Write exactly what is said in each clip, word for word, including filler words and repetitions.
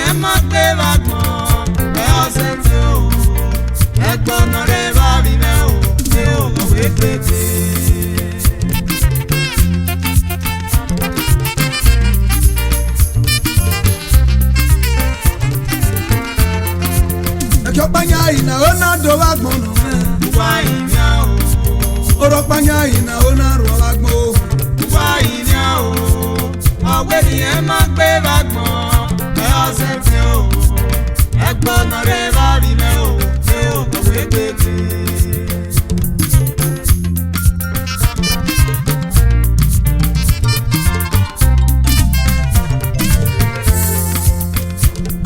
Ẹ ma gbe vbe agbọn, ẹ ọsẹse o. Ẹgbọn nọ rre evba vbe mwẹ o, ẹ o, ọ wẹ gbede. Ẹki ọkpa yan ina, ọ na do vbe agbọn nọ mwẹ. Uwa inian o. Orhọkpa yan ina, ọ na rhuọ vbe agbọn o. Uwa inian o. Ọ wẹ ne irẹn ma gbe vbe agbọn, ẹ ọsẹse o. Ẹgbọn nọ rre evba vbe mwẹ o, ẹ o, ọ wẹ gbede.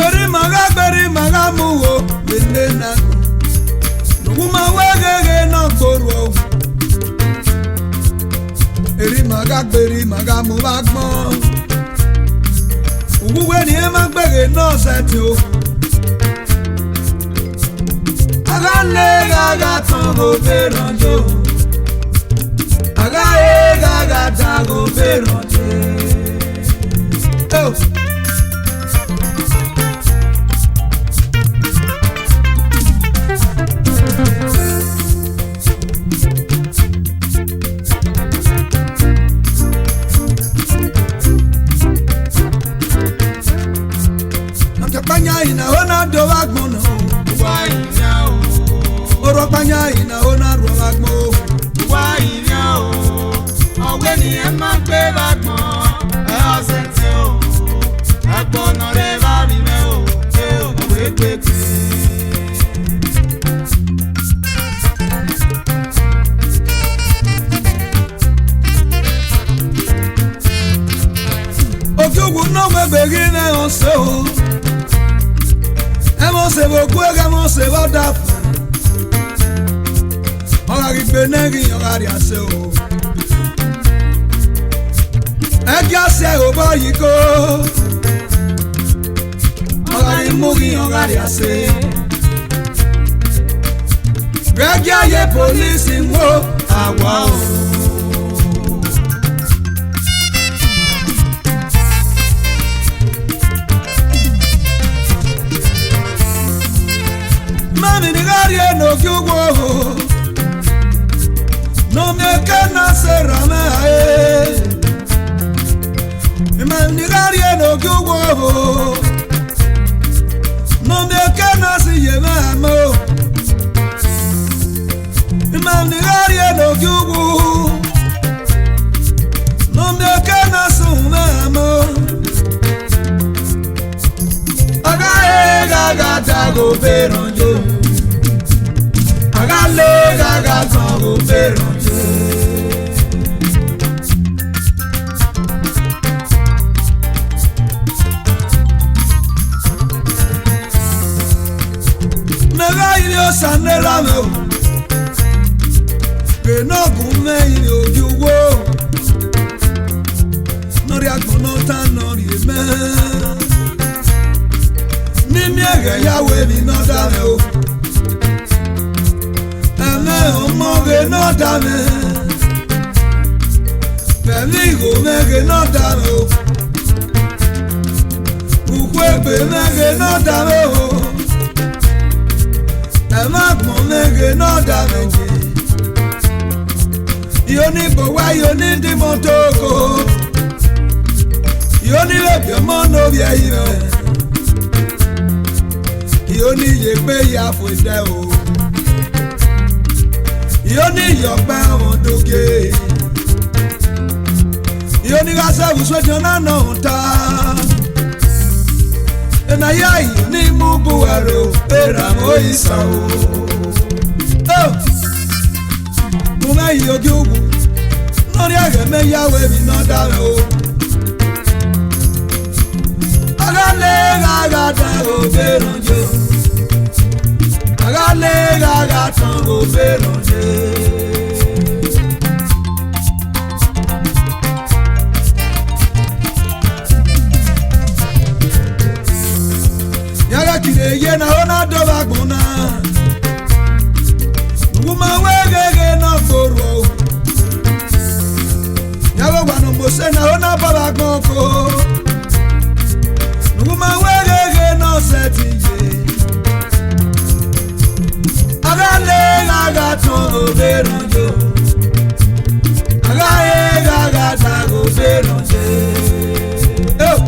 Erha ima gha gbe, erha ima gha mu ugho vbe nena. Ne uwu ma wẹ gheghe ne ọ gbe orhuọ. Erha ima gha gbe, erha ima gha mu vbe agbọn. Uwu wẹ ne irẹn ma gbe ghe ne ọ sẹtin o. A gha le gha gha tọn ghe obọ erhannyo. A gha le gha gha dan ghe obọ erhannyo. Oh. Ọkpanya ina, ọ na do vbe agbọn nọ. Uwa inian o. Orhọkpanya ina, ọ na rhuọ vbe agbọn o. Uwa inian o. Ọ wẹ ne irẹn ma gbe vbe agbọn, ẹ ọsẹse o. Ẹgbọn nọ rre evba vbe mwẹ o, ẹ o, ọ wẹ gbede. Ogiuwu ne ọ wegbe ghi mwẹ ọse o. Ẹmwẹ ọse vbe oguẹghẹ, ẹmwẹ ọse vbe ọdafẹn. Ọ gha ghi gbe nẹ ghi, ọ gha rhie ase o. Ẹgia si ẹre obọ yi ko. Ọ gha ghi mu ghi, ọ gha rhie ase. Vbe ẹgia ye polisi wo, a wa o. Mẹmẹ ni gha rhie ne ogiuwu o, ne ọ miẹn eke na sẹ erha mwẹ rae. Ima ni gha rhie ne ogiuwu o, ne ọ miẹn eke na sẹ iye mwẹ amẹ o. Ima ni gha rhie ne ogiuwu, ne ọ miẹn eke na sẹ uhunmwu mwẹ amẹ o. A gha le gha gha dan ghe obọ erhannyo. A gha le gha gha tọn ghe obọ erhannyo. Mẹ gha rhie osa ne erha mwẹ o, vbe ne ọ gu mwẹ rhie ogiuwu, ne ọ rhie agbọn ne ọ tan ne ọ rhie mẹ, ne I miẹn ghẹ ya ru emwi ne ọ da mwẹ o. Ẹmwẹ ọmọ ghe ne ọ da mwẹ, vbe ẹmwẹ igho mwẹ ghe ne ọ da mwẹ o. Ukhuegbe mwẹ ghe ne ọ da mwẹ o. Ẹmwẹ agbọn mwẹ ghe ne ọ da mwẹ je. Iyo ni gbe owa, iyo ni di imoto ko. Iyo ni vbe biẹ ọmọ ne ovbi ẹre mwẹ. Iyo ni ye egbe ya fu ẹdẹ o. Iyo ni ye ọkpa ẹmwẹ do gie. Iyo ni gha sẹ vbe usun ediọn na nọ ta. Ena ya iyo ni mu bu ẹre o, erha mwẹ isa o. Oh! Mu mwẹ ye ogiuwu, ne ọ rhie ẹghẹ mẹ ya ru emwi ne ọ da mwẹ o. A gha le gha gha dan ghe obọ erhannyo. A gha le gha gha tọn ghe obọ erhannyo. Ya gha kire ye na, ọ na do vbe agbọn na. Ne uwu ma wẹ gheghe ne ọ gbe orhuọ. Ya gha owa ne Mosis na, ọ na ba vbe agbọn ko. Ne uwu ma wẹ gheghe sẹtin ye. A gha le gha gha tọn ghe ovberriọ yo. A gha he gha gha zagha ovberriọ ye. Oh!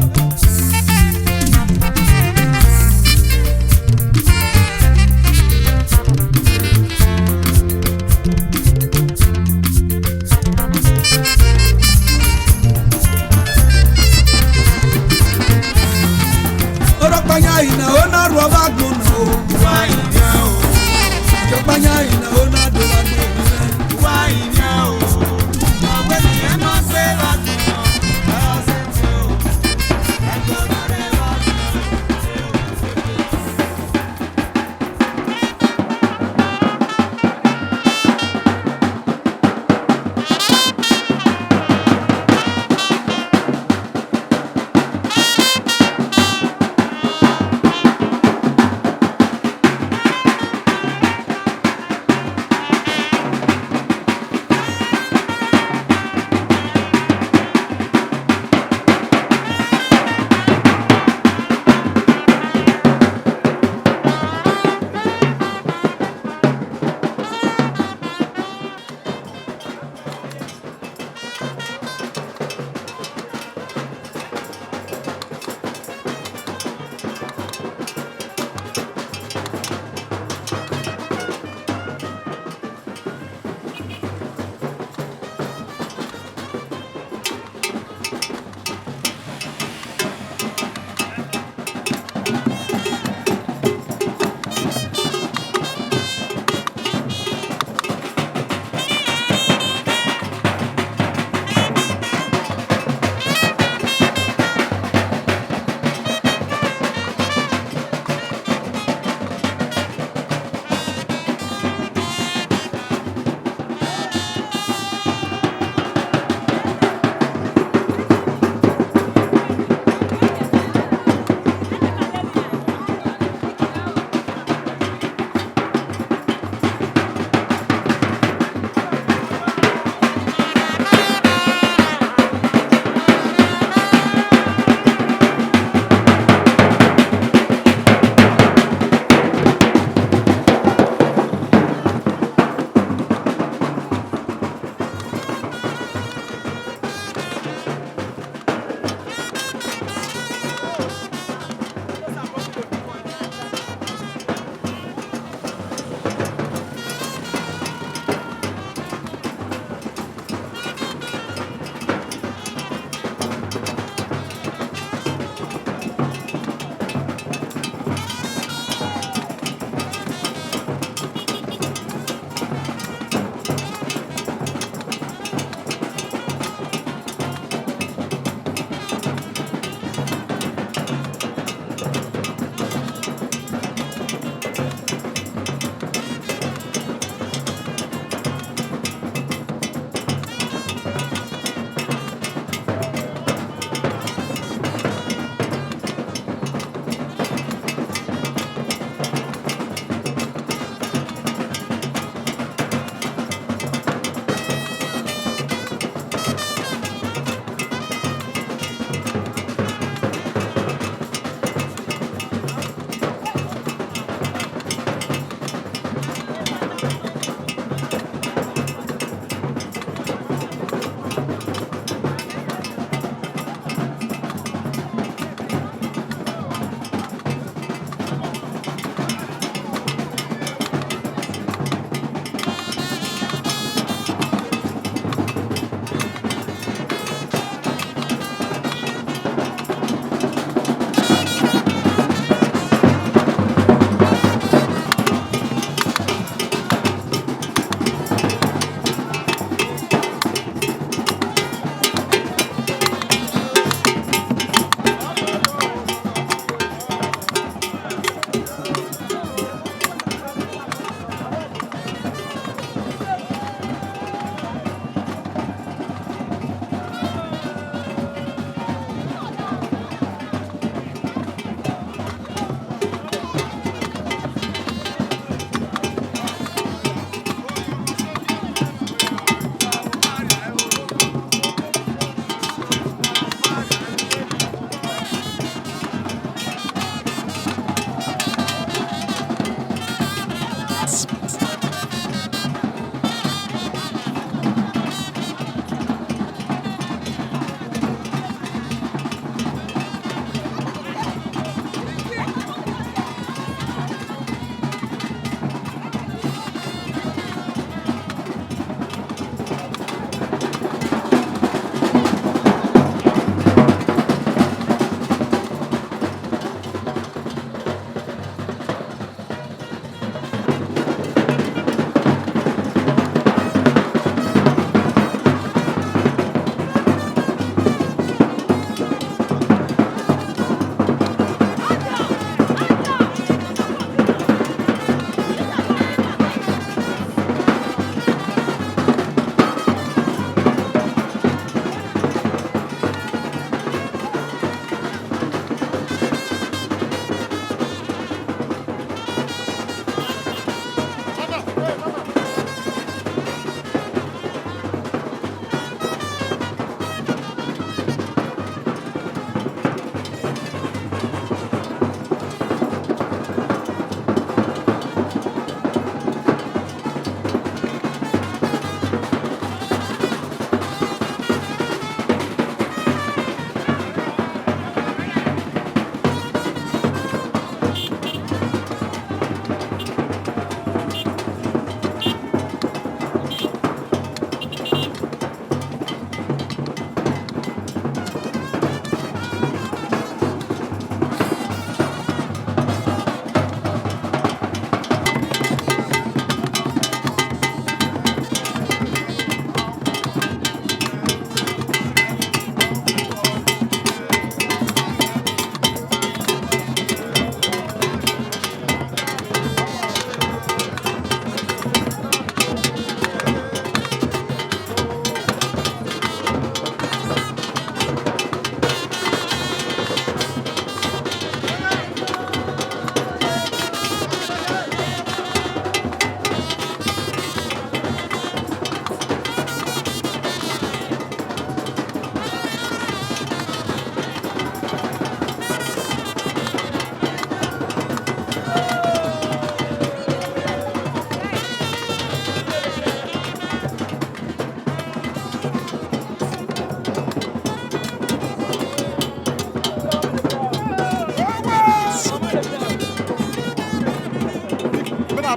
Ọrọkpa yan ina, ọ na rhọ vbe agbọn na o. Wa ina o. Ọrọkpa yan ina, ọ na do vbe agbọn na. Wa ina o. Ọwẹ ni ẹ ma gbe vbe agbọn na.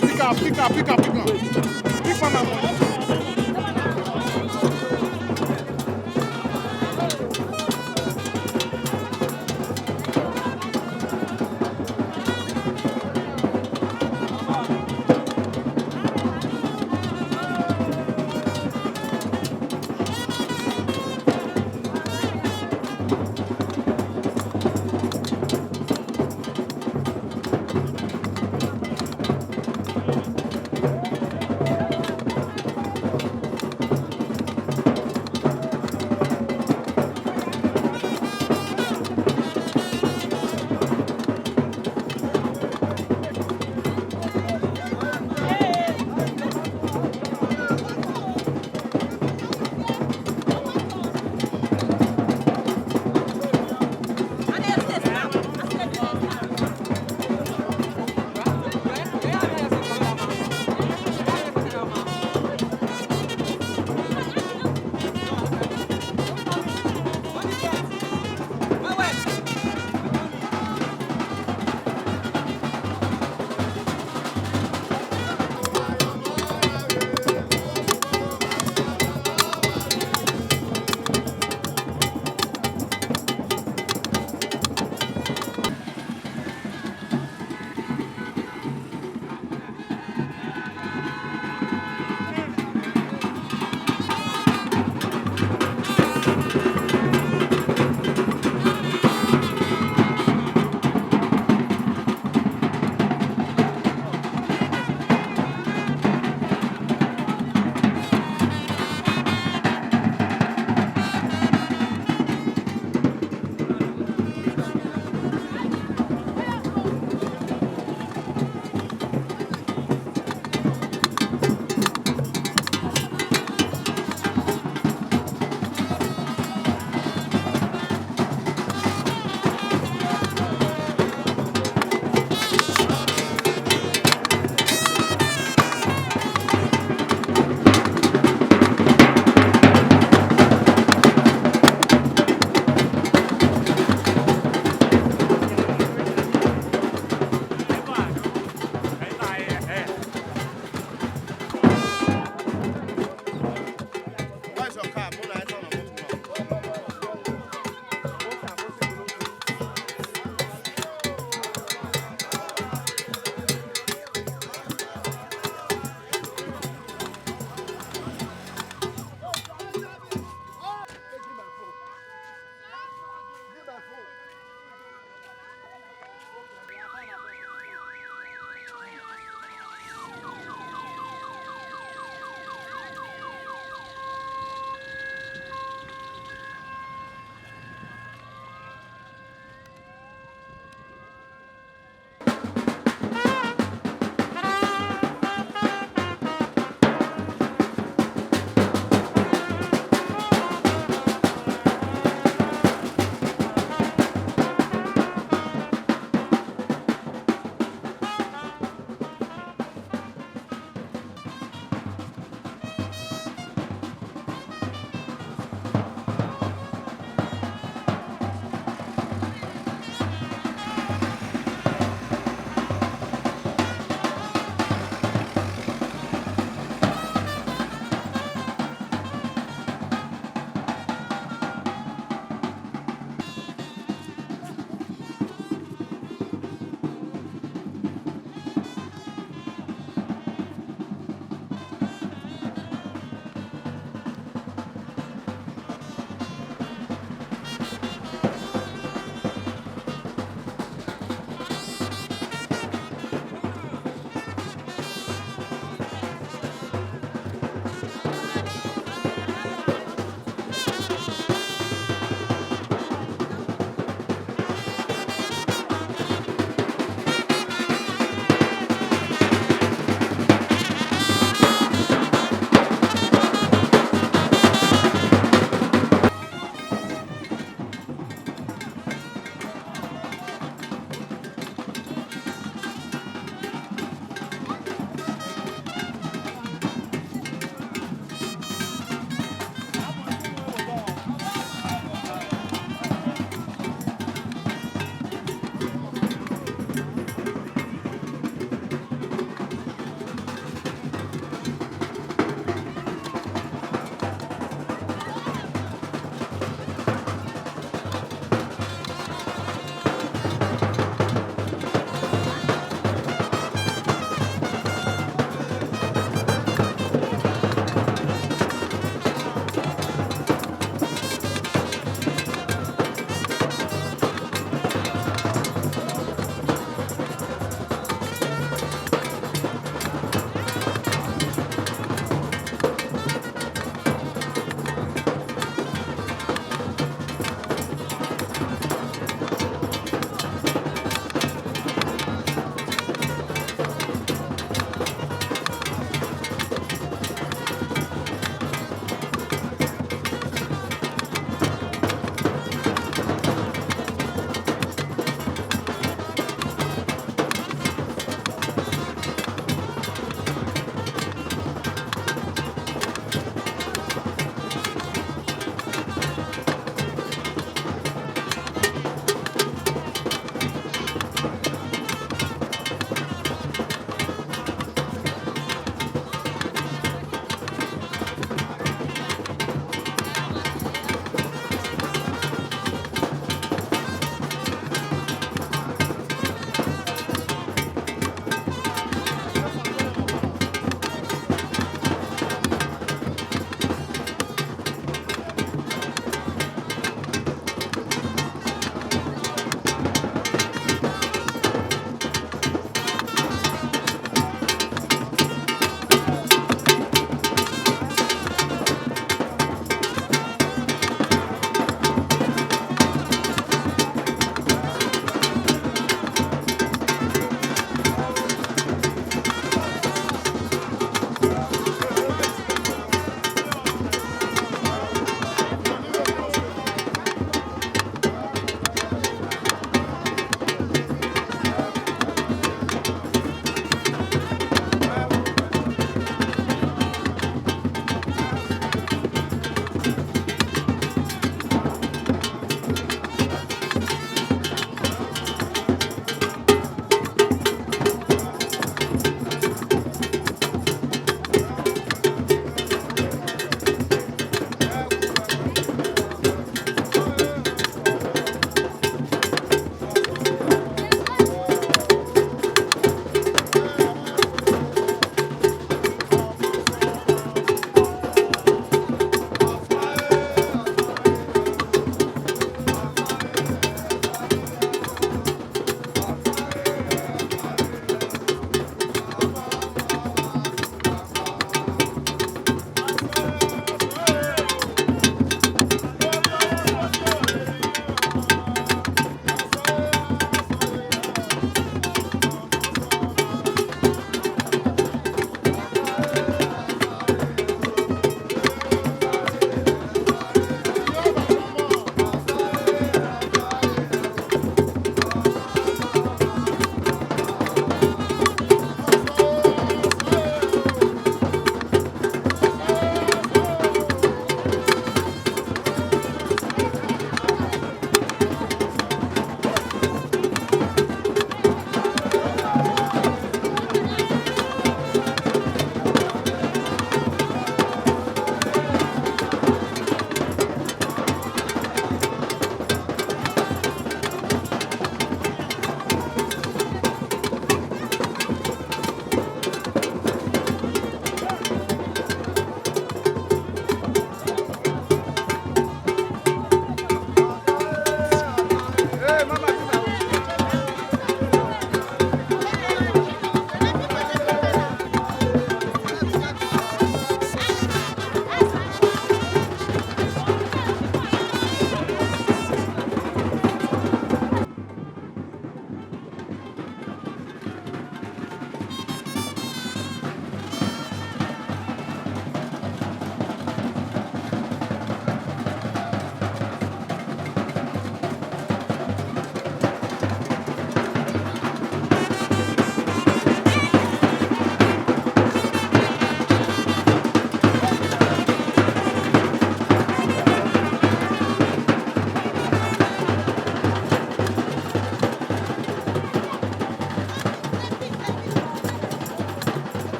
Pick am, pick am, pick am, pick am. Pick am, man.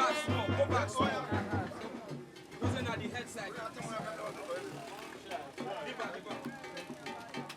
Back small, go back small. Those are the head side. Leave am, leave am.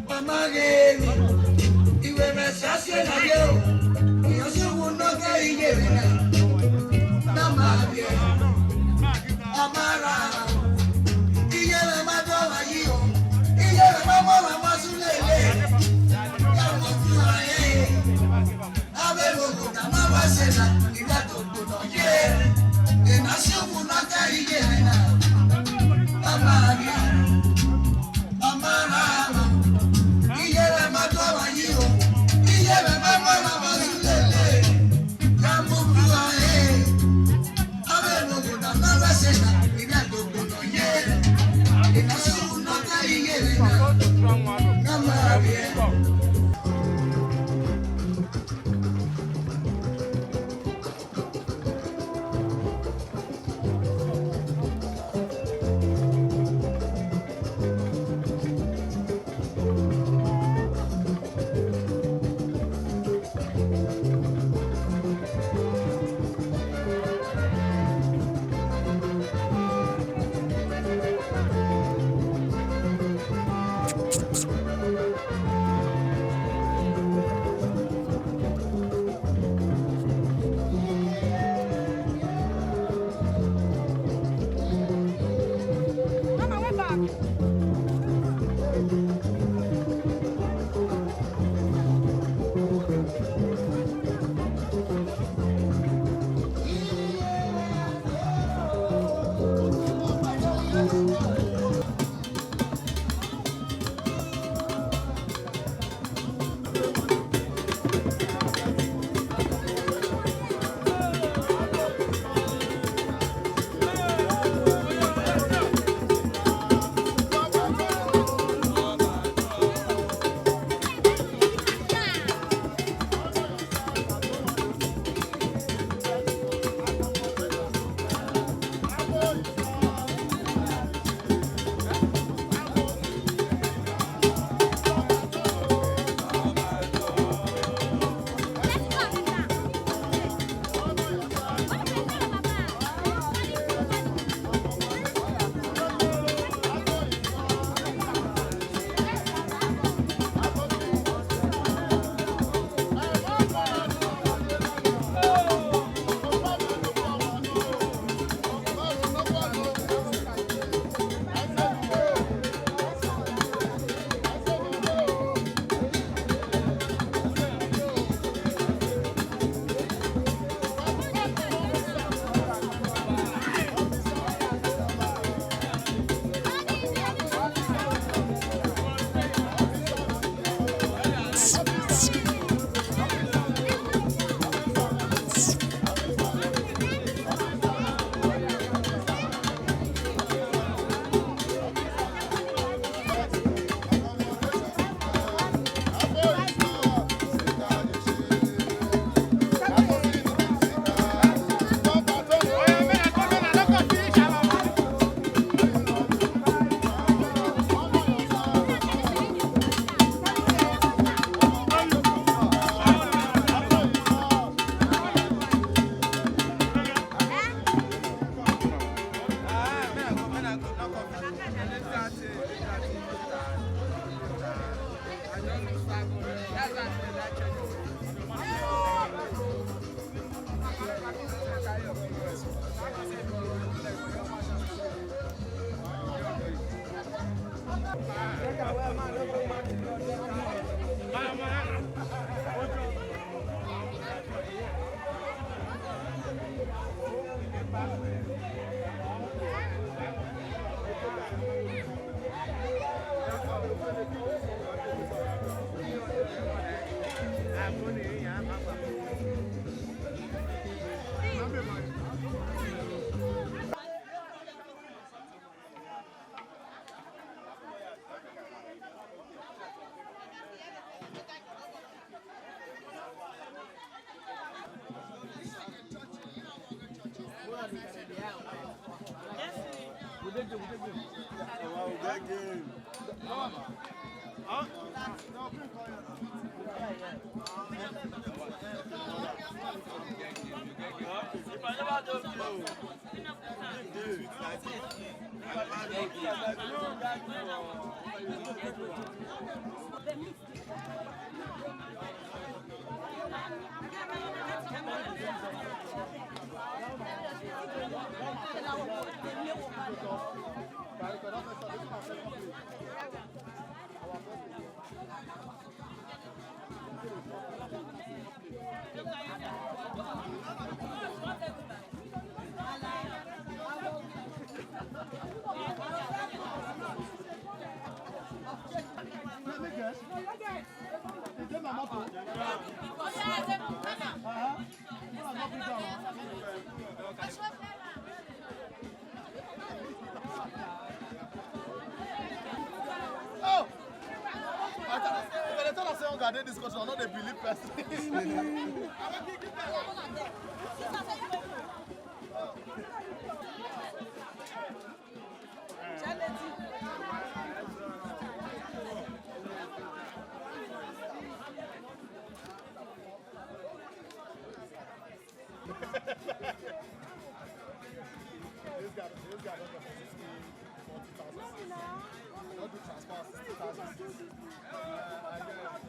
Mama ghe emwi, iwẹ mwẹ sa si na ye o. Iran si uwu nọ kẹ iye mwẹ na. Na ma viẹ, ọ ma ra. Iye mwẹ ma dọ wa yi o. Iye mwẹ ma mọ wa ma su lele. Ya mo fi wa ye. Avbe ẹ vbe ogo ne a ma wa sẹ na, I gha do gbe nọ ye. Ena si uwu nọ kẹ iye mwẹ na. Ọ ma viẹ. Ọ ma ra ma, iye mwẹ ma dọ wa yi o, iye mwẹ ma ma ra ma su lele, ya mu bua re. Avbe ẹ vbe ogo ne a ma wa sẹ na, I gha do gbe nọ ye. Ena si uwu nọ kẹ iye mwẹ na. Ọ ma viẹ. Oh! I tell, if dem tell us say hunger dey this country, I no dey believe person. This guy, this guy don get sixty, forty thousand. Don do transfer sixty thousand. Uh, I get it. Uh,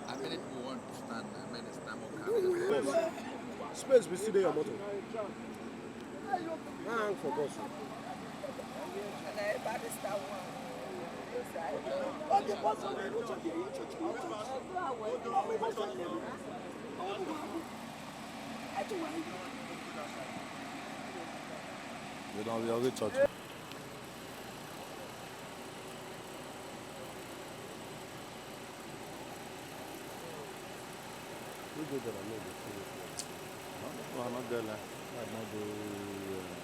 How many people want to stand? How many stand up? Space be still dey your motor. Na hang for bus o. They don be already touch. Who dey there? No dey follow. No, no, no, I no get line. I no dey, um,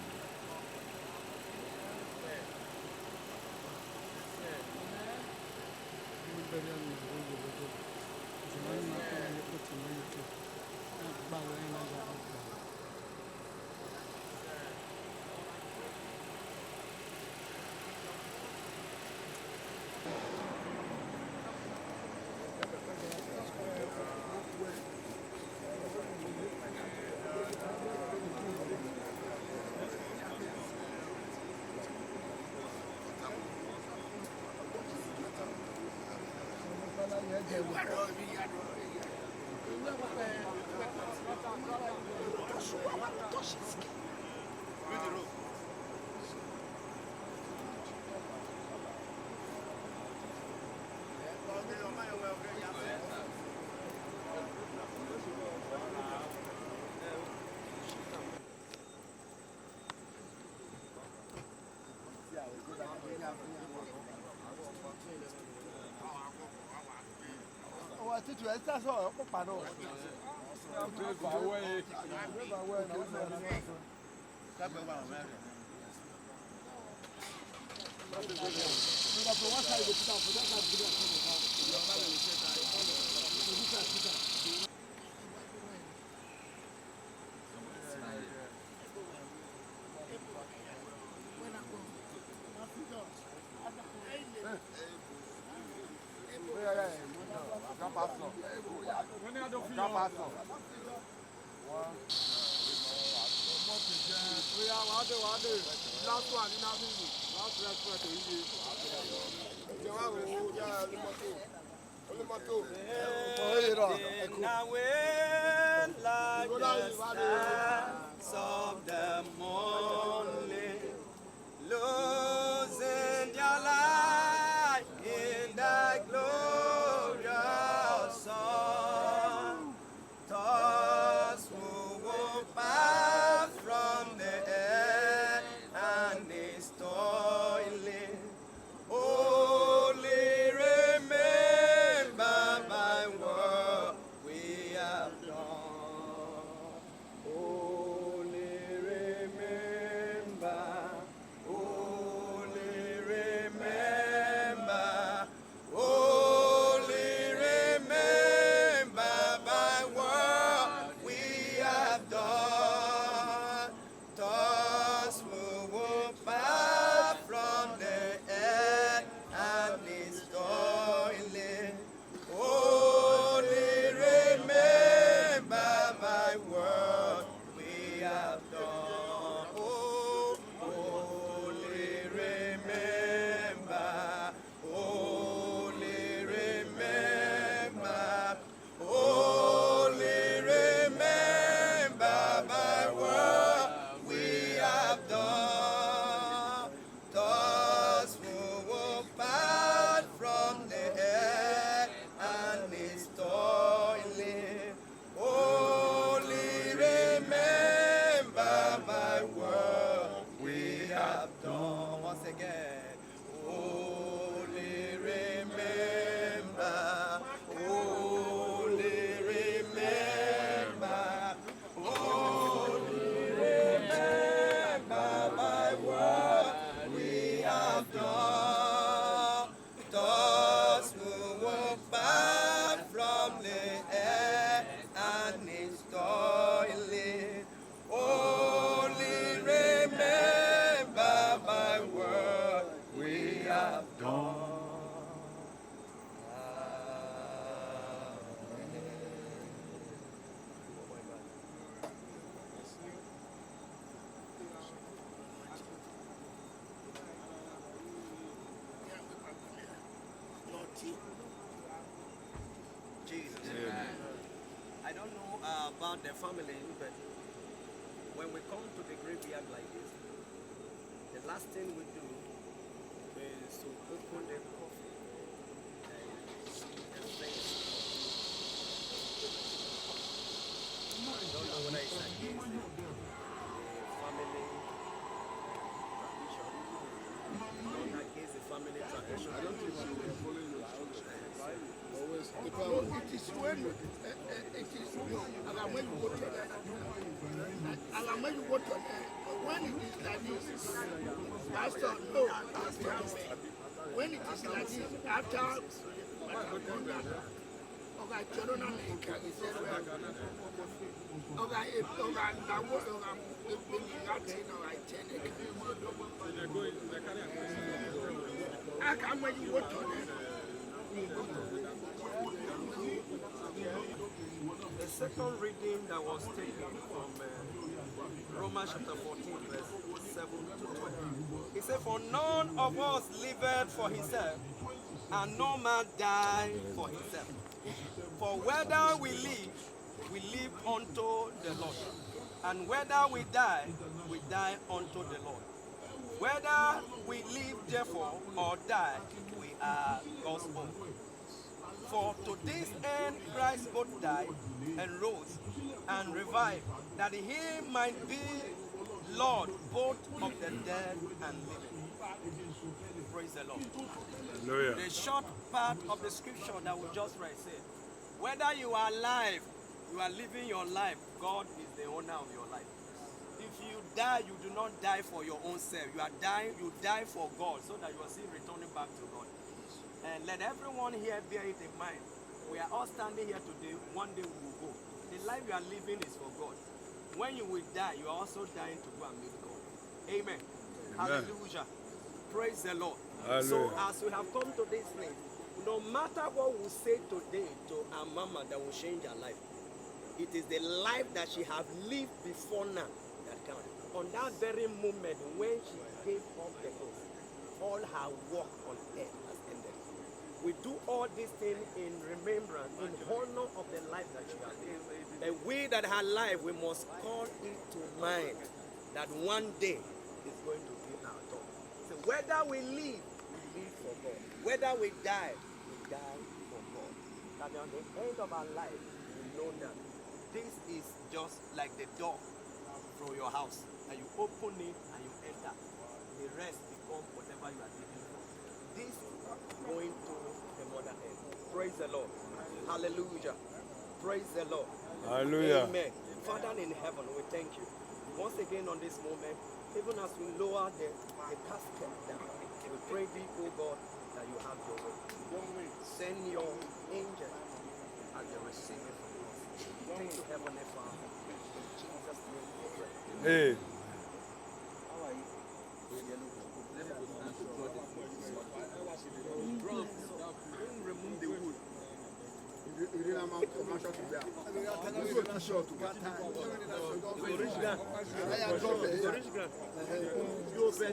Oya, wa dee, wa dee. Last one, ina mi. Last respect, oyiye. Ẹ jẹ wa wẹ, oya, ni mọto. Anything away like the stars of the morning, losing their light in the glorious sun. Thoughts who walk past from the earth and its toiling, only remember by what we have done. Only remember Jesus. I don't know, uh, about the family, but when we come to the graveyard like this, the last thing we do is to open the coffin and see the face. I don't know whether it's against the, the family tradition. Not against the family tradition. I don't think so. We are following your tradition. Always, if I was, it is when, eh, eh, it is, no, Alama, you go to that. Alama, you go to that. When it is like this, Pastor, no, Pastor, when it is like this, after, Oga, choro na me ka, he said, well, Oga, eh, Oga, na wo, Oga, eh, eh, that thing, Oga, I tell you. I can't wait you go to the second reading that was taken from, uh, Romans chapter fourteen, verse seven to twelve. He said, "For none of us liveth for himself, and no man die for himself. For whether we live, we live unto the Lord, and whether we die, we die unto the Lord. Whether we live, therefore, or die, we are God's own. For to this end Christ both died and rose and revived, that he might be Lord both of the dead and living." Praise the Lord. Hallelujah. The short part of the scripture that we just read said, whether you are alive, you are living your life, God is the owner of your life. If you die, you do not die for your own self. You are dying, you die for God, so that you are still returning back to God. And let everyone here bear it in mind. We are all standing here today. One day we will go. The life you are living is for God. When you will die, you are also dying to go and meet God. Amen. Amen. Hallelujah. Praise the Lord. So, hallelujah, as we have come to this place, no matter what we say today to our mama that will change her life, it is the life that she have lived before now that counts. On that very moment when she gave up the ghost, all her work on earth has ended. We do all these things in remembrance, in honor of the life that she has lived. And we that have life, we must call it to mind that one day is going to be our turn. So whether we live, we live for God. Whether we die, we die for God. That on the end of our life, we know that this is just like the door from your house, and you open it and you enter. The rest become whatever you are living for. This going to the mother earth. Praise the Lord. Hallelujah. Praise the Lord. Hallelujah. Amen. Father in heaven, we thank you once again on this moment, even as we lower the, the casket down. We pray thee, O God, that you have your way. Send your angel as they receive it from us. Thank you, Heavenly Father. In Jesus' name we pray. Hey. How are you? Let me go to the Bros, remove the wood. Orange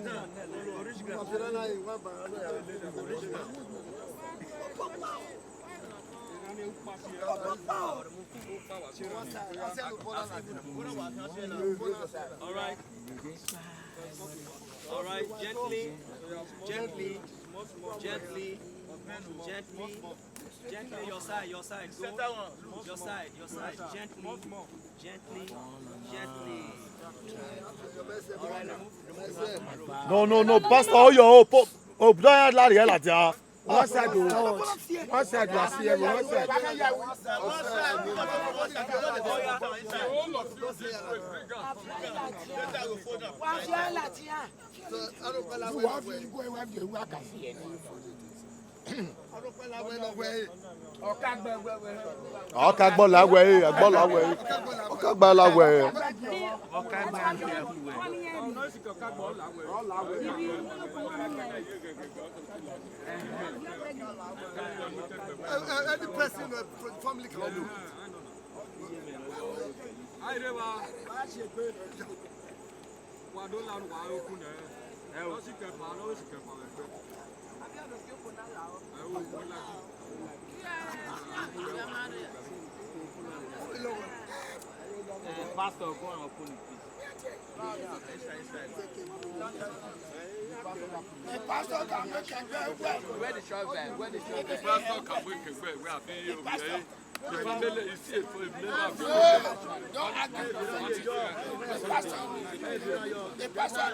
ground. Orange ground. Yo, better. Orange ground. Orange ground. All right. All right, gently, gently, gently, gently, gently, your side, your side, go. Your side, your side, gently, gently, gently. All right, remove, remove. No, no, no, Pastor, hold your hope. Oh, don't lie like that. One side o. One side, you are seeing everyone. One side. You have to go and have the work and see it. Ọ ka gbe la wẹ ẹre, ọ gbe la wẹ ẹre. Ọ ka gbe la wẹ ẹre. Uh, uh, any person, uh, from the family can do. Wa do la wa okun nẹ. Ẹ o. Lọ si kẹfà, lọ si kẹfà vbe ẹgbẹ. Ẹ o, wẹ la. Eh, Pastor, go and open it, please. Pastor can make ẹgbẹ wẹ. Where the shovel? Where the shovel? Pastor can make ẹgbẹ wẹ, àbí omi ẹ. The family is here for a member of the family. Don't argue. The pastor, the pastor.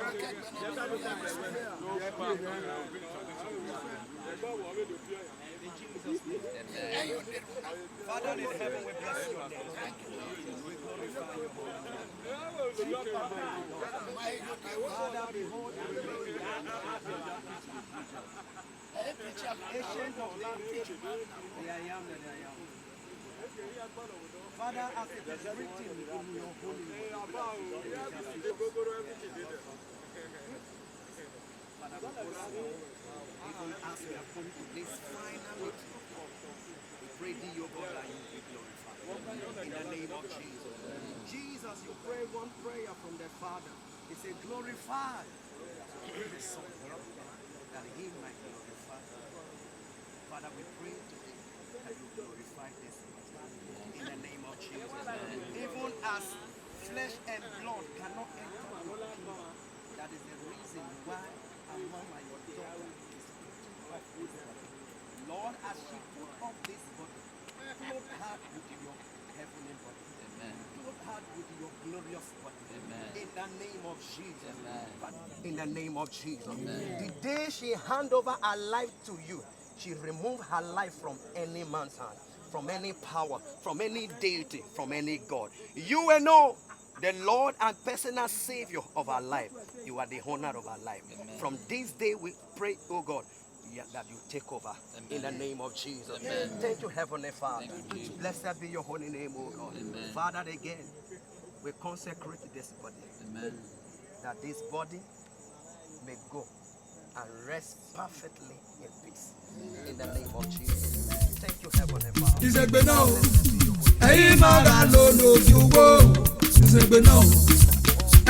Father in heaven, we bless your name. We glorify your holy name. Father, behold, ancient of days, the I am that I am. Father, as it is written in your holy word, Father, we bless you. Even as we have come to this final meeting, we pray thee, O God, that you be glorified. In the name of Jesus. Jesus, you pray one prayer from the Father. He said, "Glorify the Son, that he might glorify you." Father, we pray today that you glorify this in the name of Jesus. Even as flesh and blood cannot enter your kingdom, that is the reason why Amama, your daughter, is putting off this body. Lord, as she put off this body, clothe her with your heavenly body. Amen. Clothe her with your glorious body. Amen. In the name of Jesus. Amen. But in the name of Jesus. Amen. The day she hand over her life to you, she remove her life from any man's hand, from any power, from any deity, from any god. You alone, the Lord and personal Savior of our life. You are the owner of our life. Amen. From this day we pray, oh God, yeah, that you take over. Amen. In the name of Jesus. Amen. Thank you, Heavenly Father. Thank you, Jesus. Blessed be your holy name, oh God. Amen. Father, again, we consecrate this body. Amen. That this body may go and rest perfectly in peace. In the name of Jesus. Thank you, Heavenly Father. Izegbe náà o, ẹ̀yin máa ra lọ lójú wo. Izegbe náà o,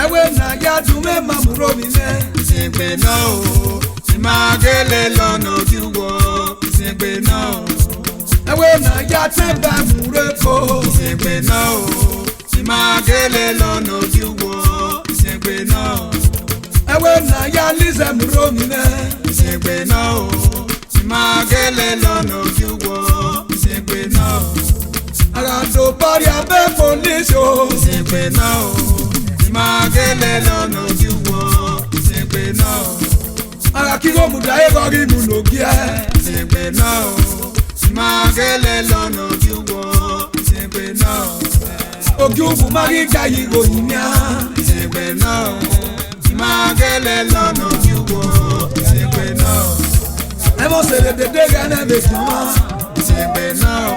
ẹwẹ́ na ya dùn mẹ́ máa mú romi mẹ́. Izegbe náà o, ẹ máa gele lọ lójú wo. Izegbe náà o, ẹwẹ́ na ya tẹ́ bá mú rẹ kó. Izegbe náà o, ẹ máa gele lọ lójú wo. Izegbe náà o, ẹwẹ́ na ya lizẹ mú romi mẹ́. Izegbe náà o, ẹ máa gele lọ lójú wo. Izegbe náà o, a gha do bari abẹ polisi o. Izegbe náà o, ẹ máa gele lọ lójú wo. Izegbe náà o, a gha kigho mudia eghọ ghi mu nogie. Izegbe náà o, ẹ máa gele lọ lójú wo. Izegbe náà o, ogi uwu ma ghi ga yi igho yi nian. Izegbe náà o, ẹ máa gele lọ lójú wo. Izegbe náà o, ẹmwẹ ọse vbe dede ghẹ ne vbe guan. Izegbe náà o,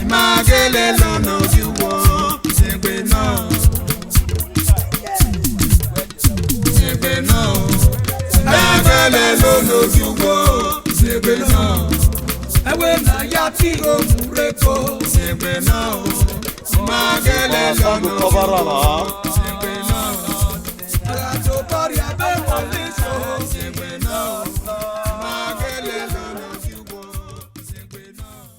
ẹ máa gele lọ lójú wo. Izegbe náà o, izegbe náà o, ẹ máa gele lọ lójú wo. Izegbe náà o, ẹwẹ́ na ya ti ro mu re ko. Izegbe náà o, ẹ máa gele lọ lójú wo. Izegbe náà o, a gha do bari abẹ polisi o. Izegbe náà o, ẹ máa gele lọ lójú wo. Izegbe náà o.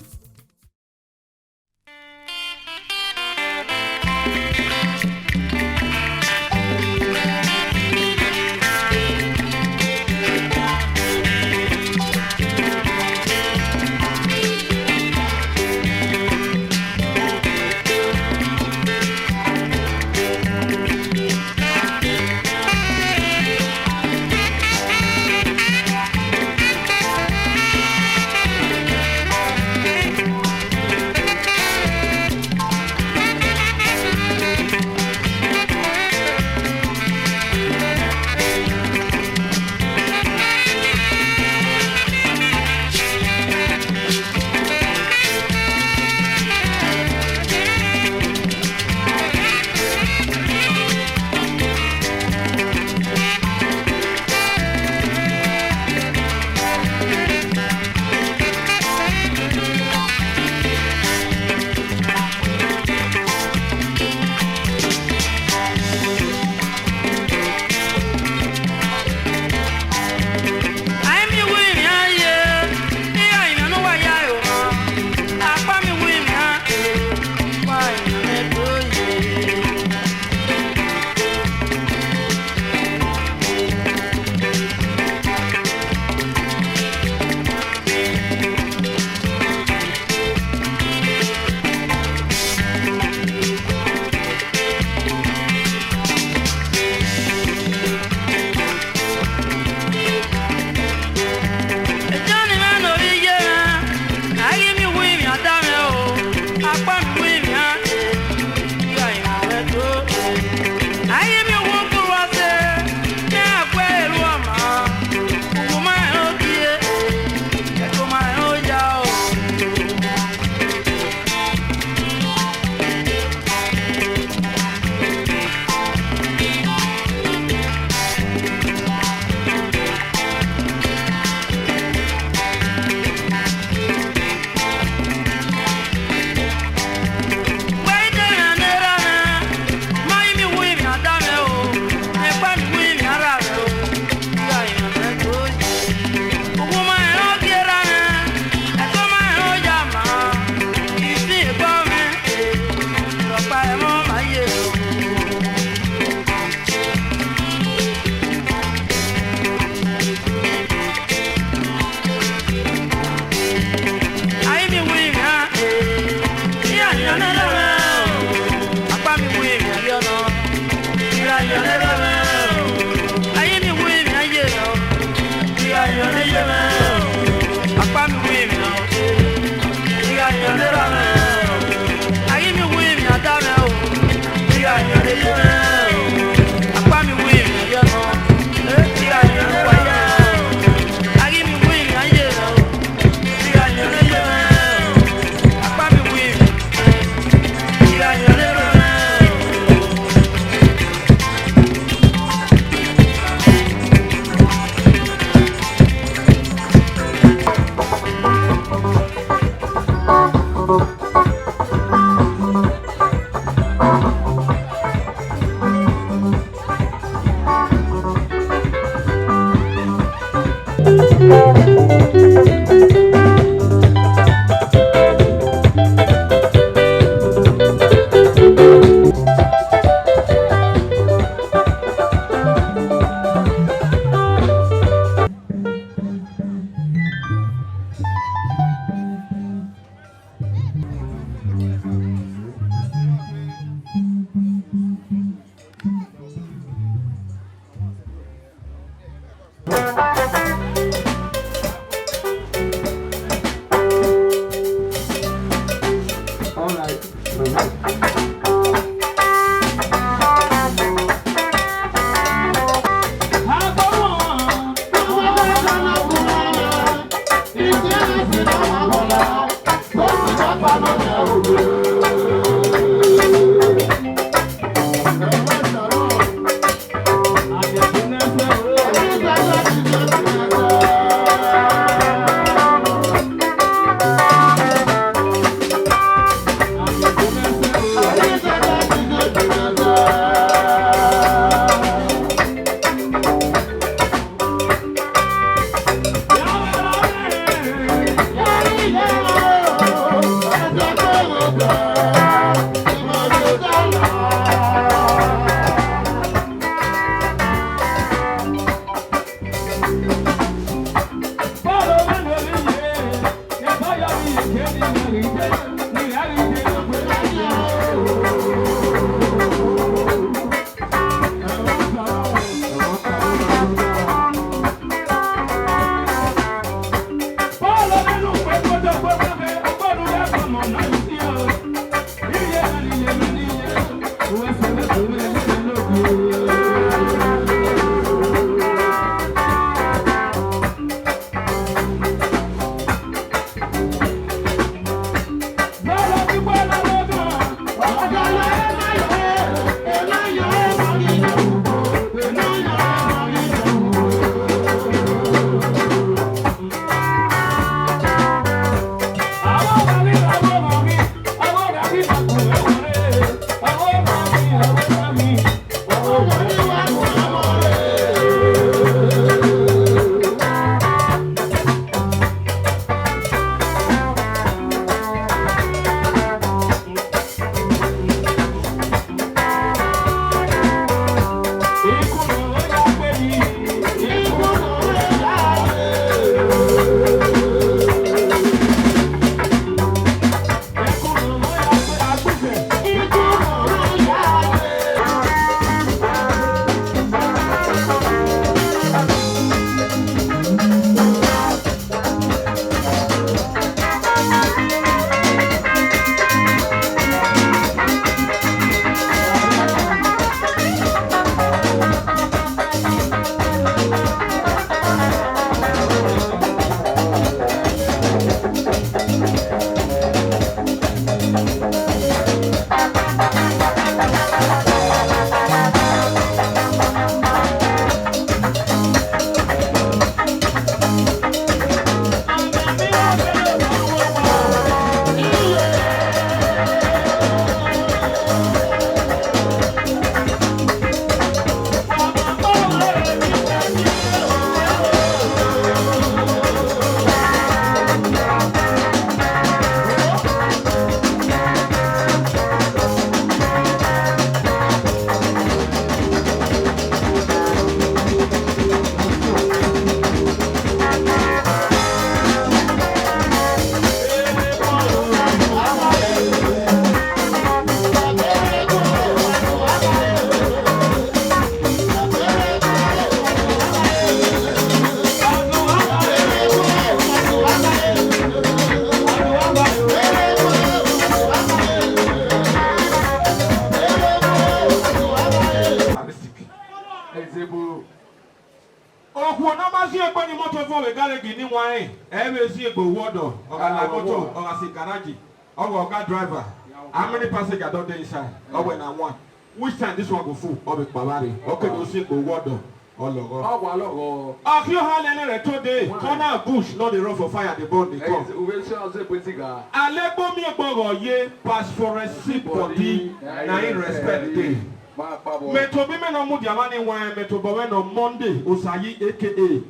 Fine, ẹ vbe si egbe owọdọ, ọ gha la moto, ọ gha si garage, ọ gha ọga driver. How many passenger don dey inside? Ọ wẹ na one. Which time this one go full? Ọ vbe kpa vbe arre. Ọ keghi si egbe owọdọ, ọ lọghọ. Ọ wa lọghọ. Ọkhioha lele rẹ today, corner bush no dey run for fire, dey burn dey come. Uwẹ sẹ ọzọ egbe ti gha. Alẹgbo miẹn egbe ọghọ ye, pass forest, see body, na im respect dey. Mẹ tobọ mwẹ ne ọ mudia mwa ni wan, mẹ tobọ mwẹ nọ Monday Osayi aka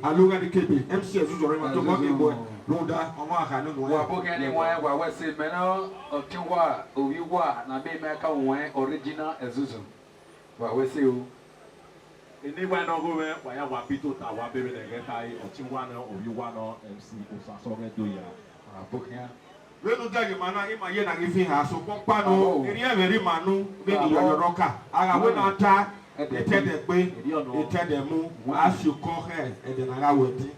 Aloghẹrikebe, M C Ẹzuzu rre ma tobọ ke gbe rhunmwuda ọmwa akha ne unu. Wa bọ khian ni wan, wa wẹ sẹ mẹ ne ọtẹn uwa, ovbi uwa ne a miẹn mẹ ka wan original Ẹzuzu. Wa wẹ sẹ o. Eni wa nọ gho mwẹ, wa ya wa bi tota, wa bẹghe ne ẹghẹ ta ọtẹn uwa nọ, ovbi uwa nọ, M C Osasọghẹ do ya. Wa bọ khian. Vbene u dẹghe ma na, ima ye na ghi fi ha, sokpan ọkpa nọ, erriọ ẹmwẹ rre ima nu, vbene iyọyọ rhọka. A gha wẹ na ta, etẹdẹ gbe, etẹdẹ mu, a si okọ khẹ, ẹdẹ na gha wẹ ẹtin.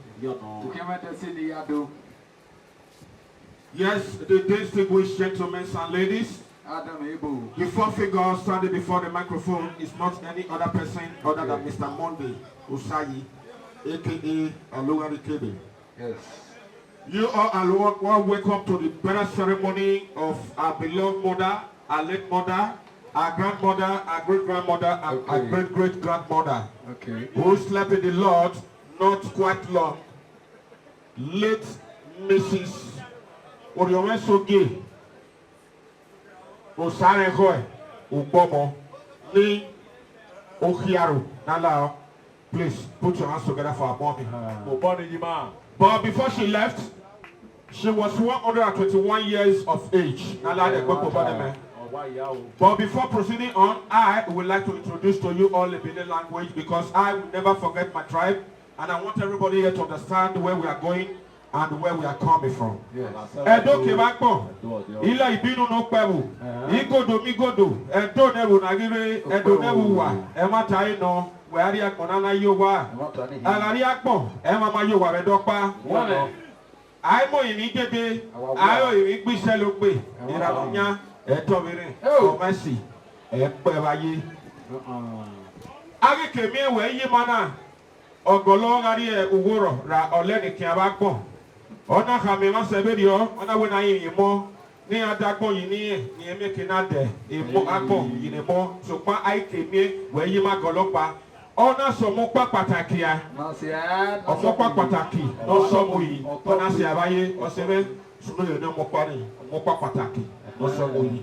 Yes, the distinguished gentlemen and ladies, the four figure standing before the microphone is not any other person other than Mister Monday Osayi, aka Aloghẹrikebe. Yes. You all are wa-, wa-, welcome to the burial ceremony of our beloved mother, our late mother, our grandmother, our great grandmother, and our great great grandmother, who slept in the Lord not quite long. Late Missus Orhiọnmwẹsogie Osanrẹnkhọe Ugbọmọ ni Okhiaro na la. Please put your hands together for our mommy. Obọ ni yi ma. But before she left, she was one hundred and twenty-one years of age. Na la de gbogbo obọ ni mẹ. But before proceeding on, I would like to introduce to you all the Benin language because I will never forget my tribe. And I want everybody here to understand where we are going and where we are coming from. Ẹdo kevbe agbọn, ilẹ ibinu ne okpẹvbo, igodo migodo, ẹdo ne ẹvbo na ghi rre, ẹdo ne ẹvbo uwa, ẹmwata ẹre nọ, wẹ a rrie agbọn na na ye owa. A gha rrie agbọn, ẹmwẹ ma ye owa vbe ẹdẹ ọkpa. A i mu orinmwi dede, a i ru orinmwi gbe isẹlẹ ogbe, erha ne ọ yan, ẹ tọ vbe rẹn, ọ ma si, ẹ kpẹ vbe aye. A ghi ke miẹn wẹ iye ima na, ọgọlọ gha rrie ughorọ ra ọlẹ ne khian vbe agbọn. Ọ na khama emwa sẹ vberriọ, ọ na wẹ ne a rinmwian emọ, ne iran da agbọn yi ne irẹn, ne irẹn miẹn eke na dẹ emọ agbọn yi ne emọ, sokpan a i ke miẹn wẹ iye ima gọlọ ọkpa. Ọ na sẹ ọmọ ọkpa kpataki a, ọmọ ọkpa kpataki ne ọ sẹ ọmọ yi, ọ na sẹ avbe aye, ọ sẹ mwẹ sunu ye ne ọmọ ọkpa ni, ọmọ ọkpa kpataki ne ọ sẹ ọmọ yi.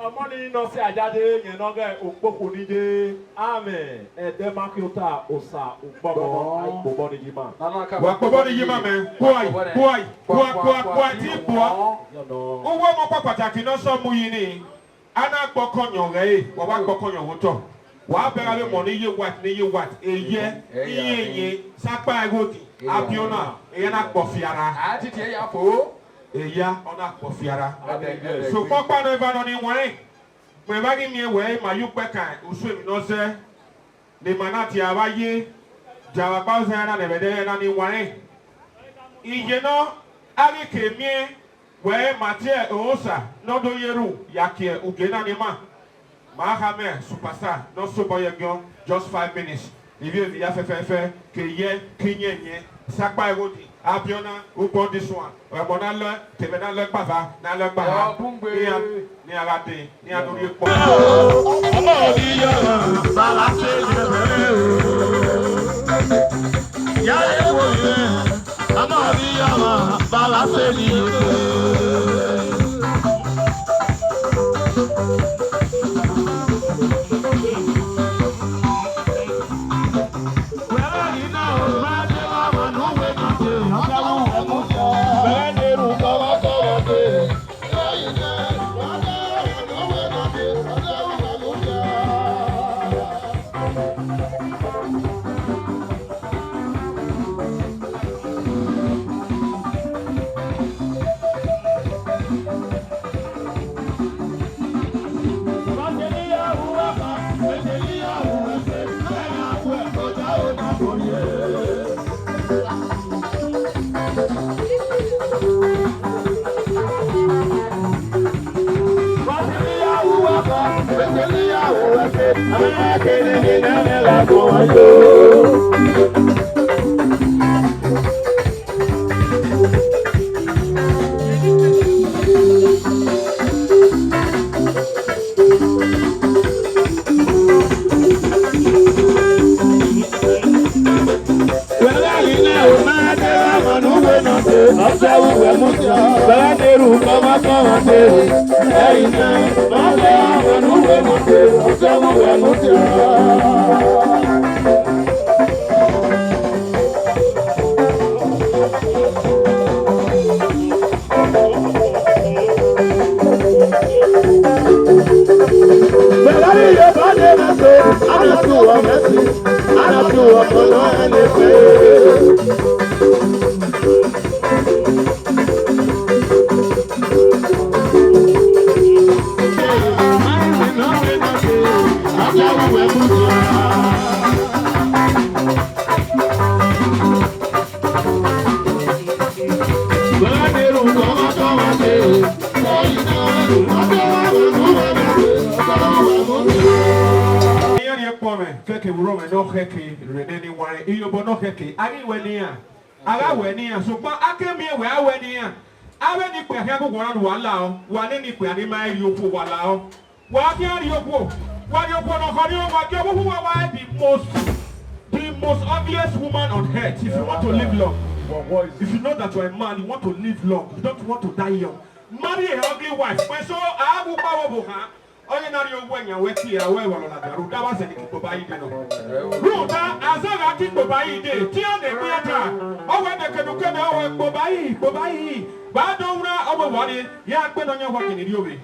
Ọmọ ni nọ sẹ a ya dee, yẹn ne ọ ghẹ okpokhu ni dee. Amẹn. Ẹdẹ ma khiota, osa, ukpọmọ, a i kpobọ ni yi ima. Wa kpobọ ni yi ima mẹ. Kuai, kuai, kua, kua, kua, ti kpua. Uwu ọmọ ọkpa kpataki ne ọ sẹ ọmọ yi ni, a na gbe ọkọyọn ghẹ ẹre, wa wa gbe ọkọyọn vbe otọ. Wa bẹghe avbe ọmọ ni ye white, ni ye white, eyẹ, iyenyen, sakpa ẹghodi, abiọna, eya na kpọ fiara. A ti tie ya fo. Eya, ọ na kpọ fiara. Sokpan ọkpa nọ eva nọ ni wan rẹn, mẹ vbe a ghi miẹn wẹ ima ye ukpẹ kan usun emwi ne ọ zẹ, ne ima na tie avbe aye, dia vbe akpa ọzọ na nẹ vbe ẹdẹ na ni wan rẹn. Iye nọ, a ghi ke miẹn wẹ ma tie Osa ne ọ do ye ru ya kie ugie na ni ma. Ma kha mẹ superstar ne ọ sobọ ye ẹgiọn, just five minutes. Ivbi emwi ya fẹfẹfẹ, ke yẹ, ke iyẹnyẹn, sakpa ẹghodi, abiọna, ugbọn disua, ẹmwẹ na lẹ, tẹmwẹ na lẹ kpava, na lẹ kpaha. Iran, ne iran gha dee, ne iran do rhie kpọ. Ọmọ ọghe iyọmọ, baba sẹ yẹrẹ o. Ya ye wo yẹ, ọmọ ọghe iyọmọ, baba sẹ yẹrẹ o. Iran rhie kpọnmwẹ, kẹkẹ vbe urọmwẹ ne ọ khẹke rre nene iwaẹn, iyobọ ne ọ khẹke, a ghi wẹ ne iran, a gha wẹ ne iran, sokpan a ke miẹn wẹ a wẹ ne iran. Avbe ne ikpia khian gu uwa na ne uwa lao, wa nene ikpia ni ma rhie okhuo, wa lao. Wa khian rhie okhuo, wa rhie okhuo ne ọ khọ rhie, wa gie ọvbokhan uwa wa the most, the most ugliest woman on earth. If you want to live long, if you know that you are a man, you want to live long, you don't want to die young, marry a ugly wife. Wẹ so, a gu kpa vbe ọvbokhan. Ọni na rhie owa yan wẹ tie, a wẹ vbe ọlọna dia, rhunmwuda avbe azẹ ni ke ikpoba yi dee nọ. Rhunmwuda azẹ gha ke ikpoba yi dee, te iran ne egbe iran ta, ọ wẹ de kene ukene, ọ wẹ ikpoba yi, ikpoba yi. Ba do wra, ọ wẹ wa rrie, ya gbe ne ọ yan wa kene rrie ovbe.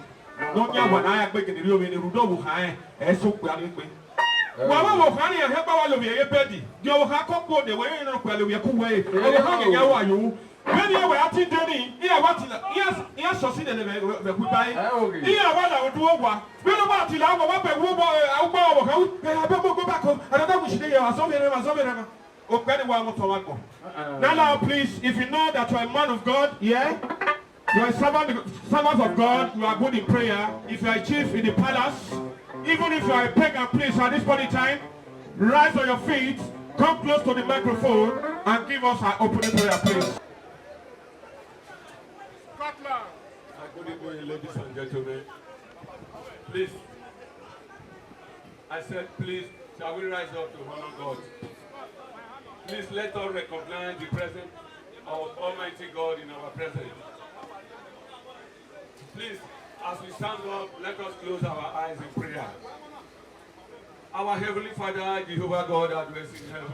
Ne ọ yan wa na ya gbe kene rrie ovbe ne rhunmwuda ọvbokhan rẹn, ẹ so okpia ni gbe. Wa vbe ọvbokhan ni, ẹhẹn gba wa lovbiẹ ye bẹdi, gie ọvbokhan ke okpia ne wẹ, ẹ i re ne okpia lovbiẹ ku wẹ, ọvbokhan ghe ya wa yo. Vbene iran wẹ a ti de ni, iran wa tila, iran, iran sọsi nene vbe, vbe, vbe ẹkhuiba ẹre. Iran wa la odu owa. Vbene ọ wa tila owa, wa bẹghe uwu ọvbokhan, ẹ, abẹ ọvbokhan, ẹ, abẹ ọvbokhan, another wish dey here, azọ vbe rẹn, azọ vbe rẹn. Okpia ni wa mwẹ otọ vbe agbọn. Now, now, please, if you know that you are a man of God, yeah, you are a servant, servant of God, you are good in prayer, if you are a chief in the palace, even if you are a pagan, please, at this point in time, rise on your feet, come close to the microphone, and give us our opening prayer, please. Scotland. Good evening, ladies and gentlemen. Please, I said, please, shall we rise up to honor God? Please let us recognize the presence of Almighty God in our presence. Please, as we stand up, let us close our eyes in prayer. Our Heavenly Father, Jehovah God, that dwells in heaven,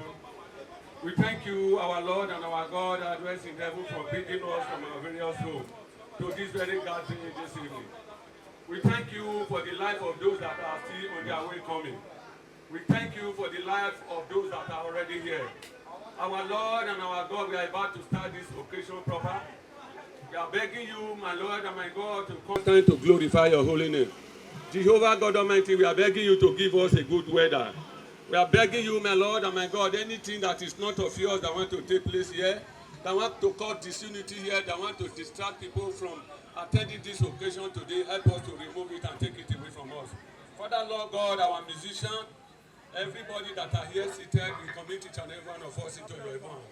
we thank you, our Lord and our God, that dwells in heaven, for bringing us from our various homes to this very gathering this evening. We thank you for the life of those that are still on their way coming. We thank you for the life of those that are already here. Our Lord and our God, we are about to start this occasion proper. We are begging you, my Lord and my God, to come time to glorify your holy name. Jehovah God Almighty, we are begging you to give us a good weather. We are begging you, my Lord and my God, anything that is not of yours that want to take place here, that want to cause disunity here, that want to distract people from attending this occasion today, help us to remove it and take it away from us. Father, Lord God, our musician, everybody that are here seated, we commit each and every one of us into your hand.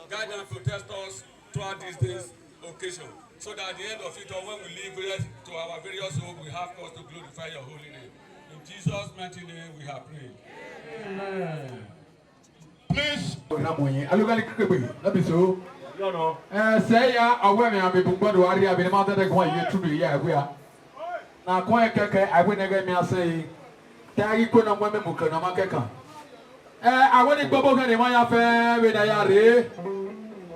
Guide and protect us throughout this day's occasion, so that at the end of it all, when we leave here to our various home, we have cause to glorify your holy name. In Jesus' mighty name we have prayed. Amen. Please. Na mo yin, alo gali kekegbe, no be so. Yọnọ. Eh, sẹ ya, awẹ mẹ a mi bu gbọdọ a rhie, a vbe ne ma dẹdẹ guan ye tunu ya ẹgua. Na kọn ẹkẹkẹ, a wẹ ne ẹghẹ mẹ a sẹ yi. Te a ghi kue ne ọ mu ẹmwẹ mu ke ne ọ ma kẹkan. Eh, a wẹ ne igbọbọ khian ne emwa ya fẹ vbe ne a ya rre.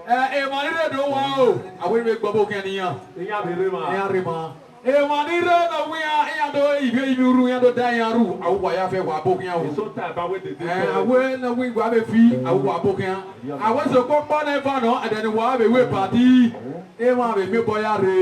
Eh, emwa ni rre do wa o, a wẹ ne igbọbọ khian ne iran. Iran vbe rre emwa. Iran rre emwa. Emwa ni rre ne ọ wẹ iran, iran do ivbi ivbi urhu, iran do da iran ru, a wẹ uwa ya fẹ wa bo khian o. Eso ta eba wẹ dede. Eh, a wẹ ne ọ wẹ wa vbe fi, a wẹ uwa bo khian. A wẹ sokpan ọkpa nọ eva nọ, ẹdẹ ne uwa vbe wẹ party. Emwa vbe miẹn obọ ya rre,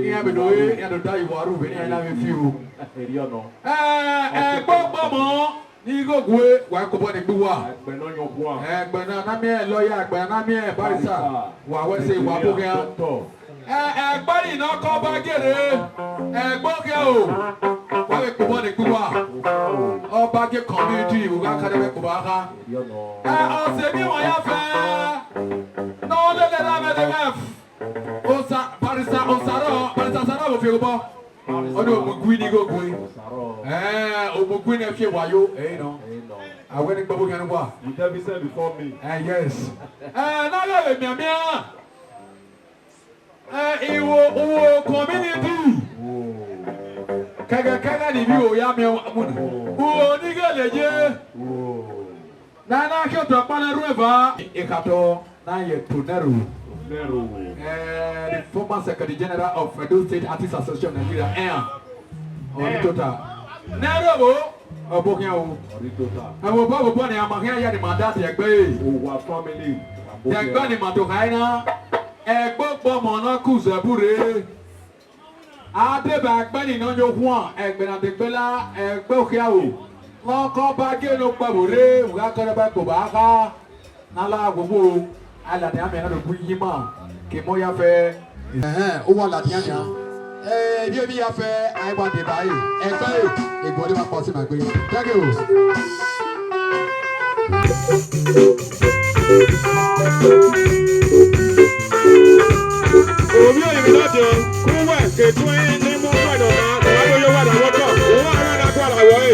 iran vbe do re, iran do da uwa ru vbe ne iran na vbe fi o. Eriọ nọ. Eh, ẹgbẹ ọgbọmọ ni igho gue, wa kobọ ni gbe uwa. Ẹgbẹ ne ọ yọn khuan. Ẹgbẹ na na miẹn lawyer, ẹgbẹ na na miẹn barrister, wa wẹ sẹ wa bo khian. Doctor. Eh, ẹgbẹ ni nọ ke Ọbagie rre, ẹgbẹ khian o, wa vbe kobọ ni gbe uwa. Ọbagie community, u gha ka dẹ vbe kobọ a kha. Eriọ nọ. Eh, ọse emwi emwa ya fẹ, ne ọ lele ra vbe de ref. Osa, barrister Osaro, barrister Osaro vbe fi obọ. Ọ de Omugui ni igho gue. Osaro. Eh, Omugui ne fi wayo, eh, nọ. Eh, nọ. A wẹ ne igbọbọ khian ne uwa. You tell me say before me. Eh, yes. Eh, na gha vbe mianmian. Eh, iwo, uwo community Io, ya miẹn ọmwa mu na. Uwo ni ghele ye. Na na khian otọ ọkpa na rre eva. Ekhatọ na ye Tonero. Tonero. Eh, the former Secretary General of Edo State Artists Association of Nigeria. Eh. Ọni tota. Nero bo. Ọbo khian o. Ọni tota. Ẹvbo obọ, obọ ni a ma khian ya ni ma da ti ẹgbẹ e. Owa family. Ti ẹgbẹ ni ma to kha na. Ẹgbẹ ogbọmọ na ku zẹbu rre. A deba ẹgbẹ ni nọ ye ohuan, ẹgbẹ na degbe la, ẹgbẹ okhiaro. Lọkọ ba gie ne okpẹvbo rre, u gha kọrọ ba ẹkpo ba kha. Na la wowo, a ladian miẹn na do gu iyi ima, ke emọ ya fẹ. Ẹhẹn, u wa ladian nian. Eh, ivbi emwi ya fẹ, a i wa deba ẹre, ẹgbẹ ẹre, egbọn ọre ma kpọsi ma gbe. Thank you. Ovbi orinmwi nọdiọn, ke uwẹ ke tuẹn ne mu uwẹ nọ na, ne a do ye uwẹ na vbe otọ, uwa mwẹ na gualọ vbe ọre.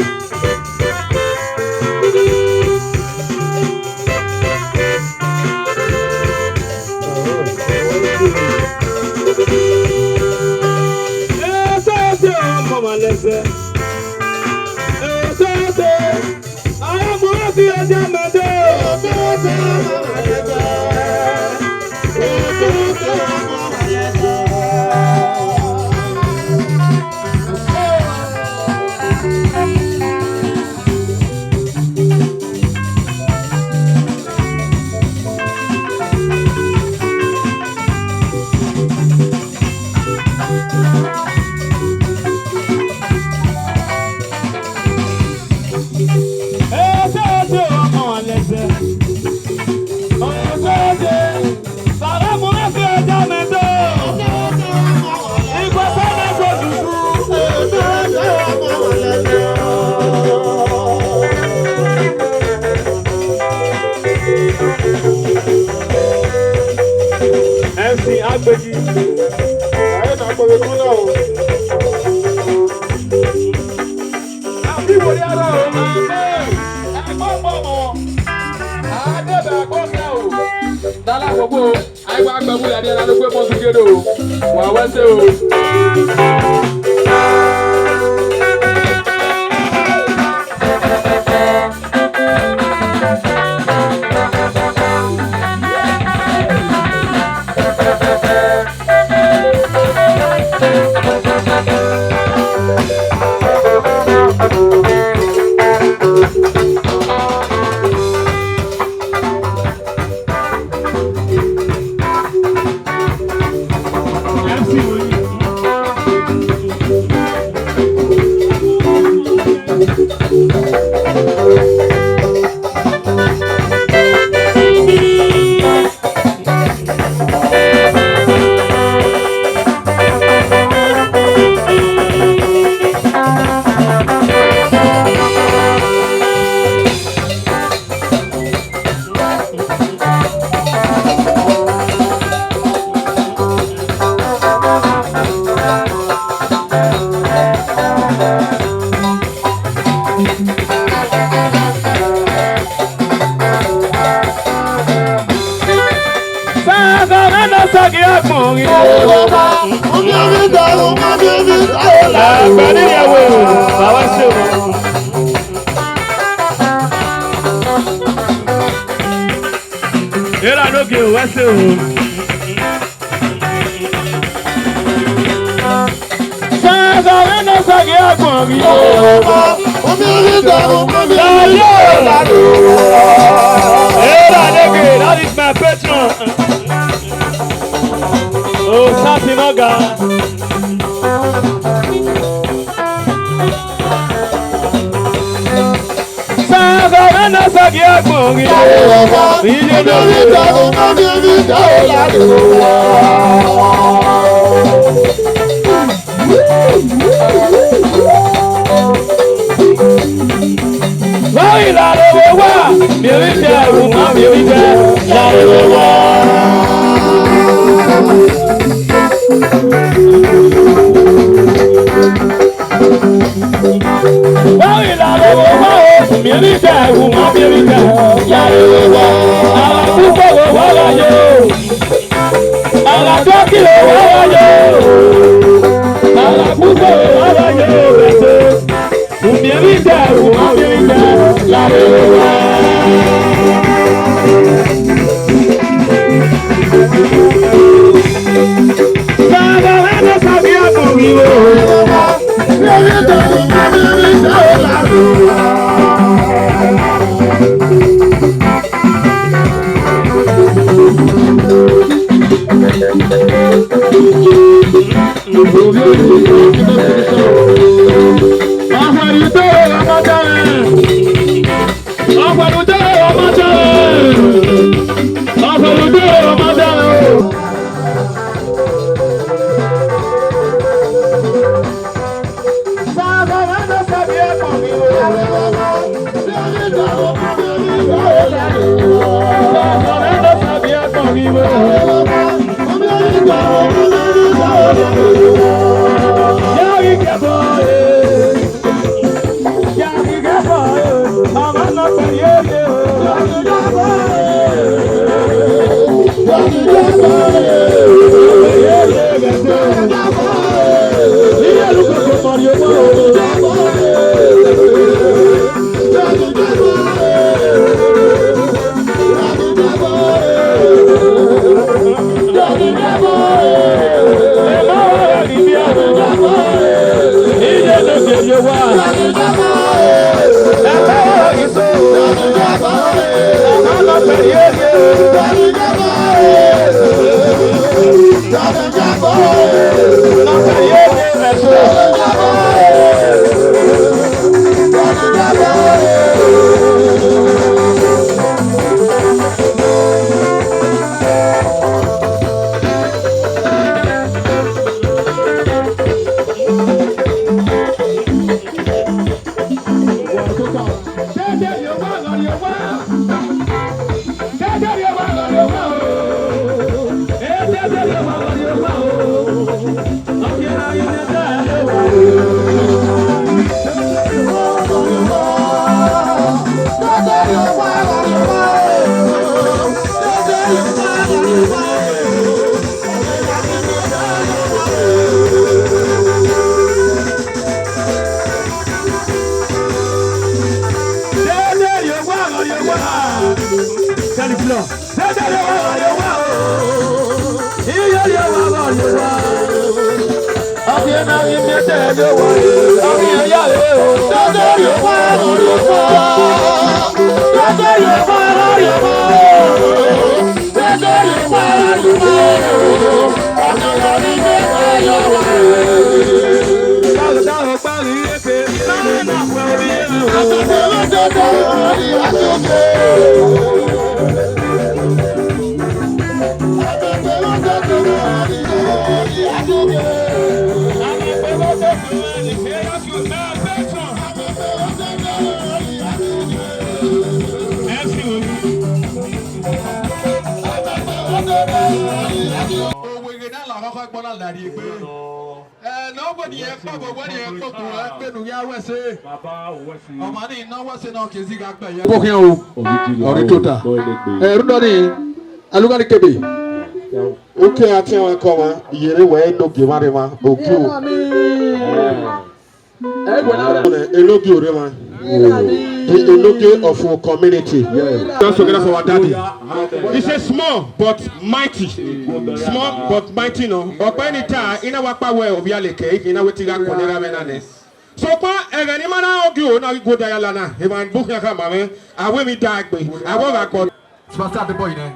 Ẹsẹse ọmọ mwa lẹsẹ. Ẹsẹse. Ara mu fi ẹja mẹdẹ. Ẹsẹse ọmọ lẹsẹ. Ẹsẹse. Baba mu na fi ẹja mẹ do. Igwe sẹ na so dudu. M C Agbeji. Ẹ na kpọvbe kọn na o. Àbí wòye ara o. Ẹgbẹ́ ọmọ ọmọ. Àádọ́ta ẹgbẹ́ ọ̀gá o. Dala gbogbo. Ayi wa gbẹ wulẹ ni ẹra ló gbé mọ sùn kéde o. Wà wẹ́ sẹ́ o. Sasa na no sagi agbọn ghi. Agbẹni yẹ wo, baba se o. Era no ge wẹ se o. Sasa na no sagi agbọn ghi. Era no ge, that is my patron. Oh, Sasi Maga. Sasa na no sagi agbọn ghi. Iye no ghi. Wa ghi la rre vbe owa, miẹn vbe itan, u ma miẹn vbe itan, la rre vbe owa. Wa ghi la rre vbe owa o, miẹn vbe itan, u ma miẹn vbe itan, la rre vbe owa. A gha kpukpo vbe owa gha yo. A gha tọki vbe owa gha yo. A gha kpukpo vbe owa gha yo, ẹse. Oweghe na la ọkhọkhọ ẹgbọn na la rrie egbe. Ẹ, ne ọ wẹ ne irẹn kpọvbe, wẹ ne irẹn kpokpo, ẹ kpe ne u ya wẹ ẹse. Baba, u wẹ ẹse. Ọmwa ni nọ wẹ ẹse ne ọ ke zigha gbe ye. Vbe ọ khian o? Ọre tota. Ẹ, rhunmwuda ọnii, alugha ni kebe. Uke a tiẹn ọmwa ke ọmwa, iyẹnrẹn wẹ enogie emwa rre emwa, ogie o. Enogie orre emwa. The enogie of our community. Just together for our daddy. He's a small but mighty. Small but mighty, no. Ọkpa ni ta, I na wa kpa wẹ ovbi aleke, I na wẹ te I gha kpọnẹ gha mwẹ na nẹ. Sokpan ẹghẹ ne ima na argue na ghi guọdọ ya la na, emwa bu khian khama mwẹ, a wẹ emwi da egbe, a wẹ ọ gha kpọ. Superstar the boy nẹ.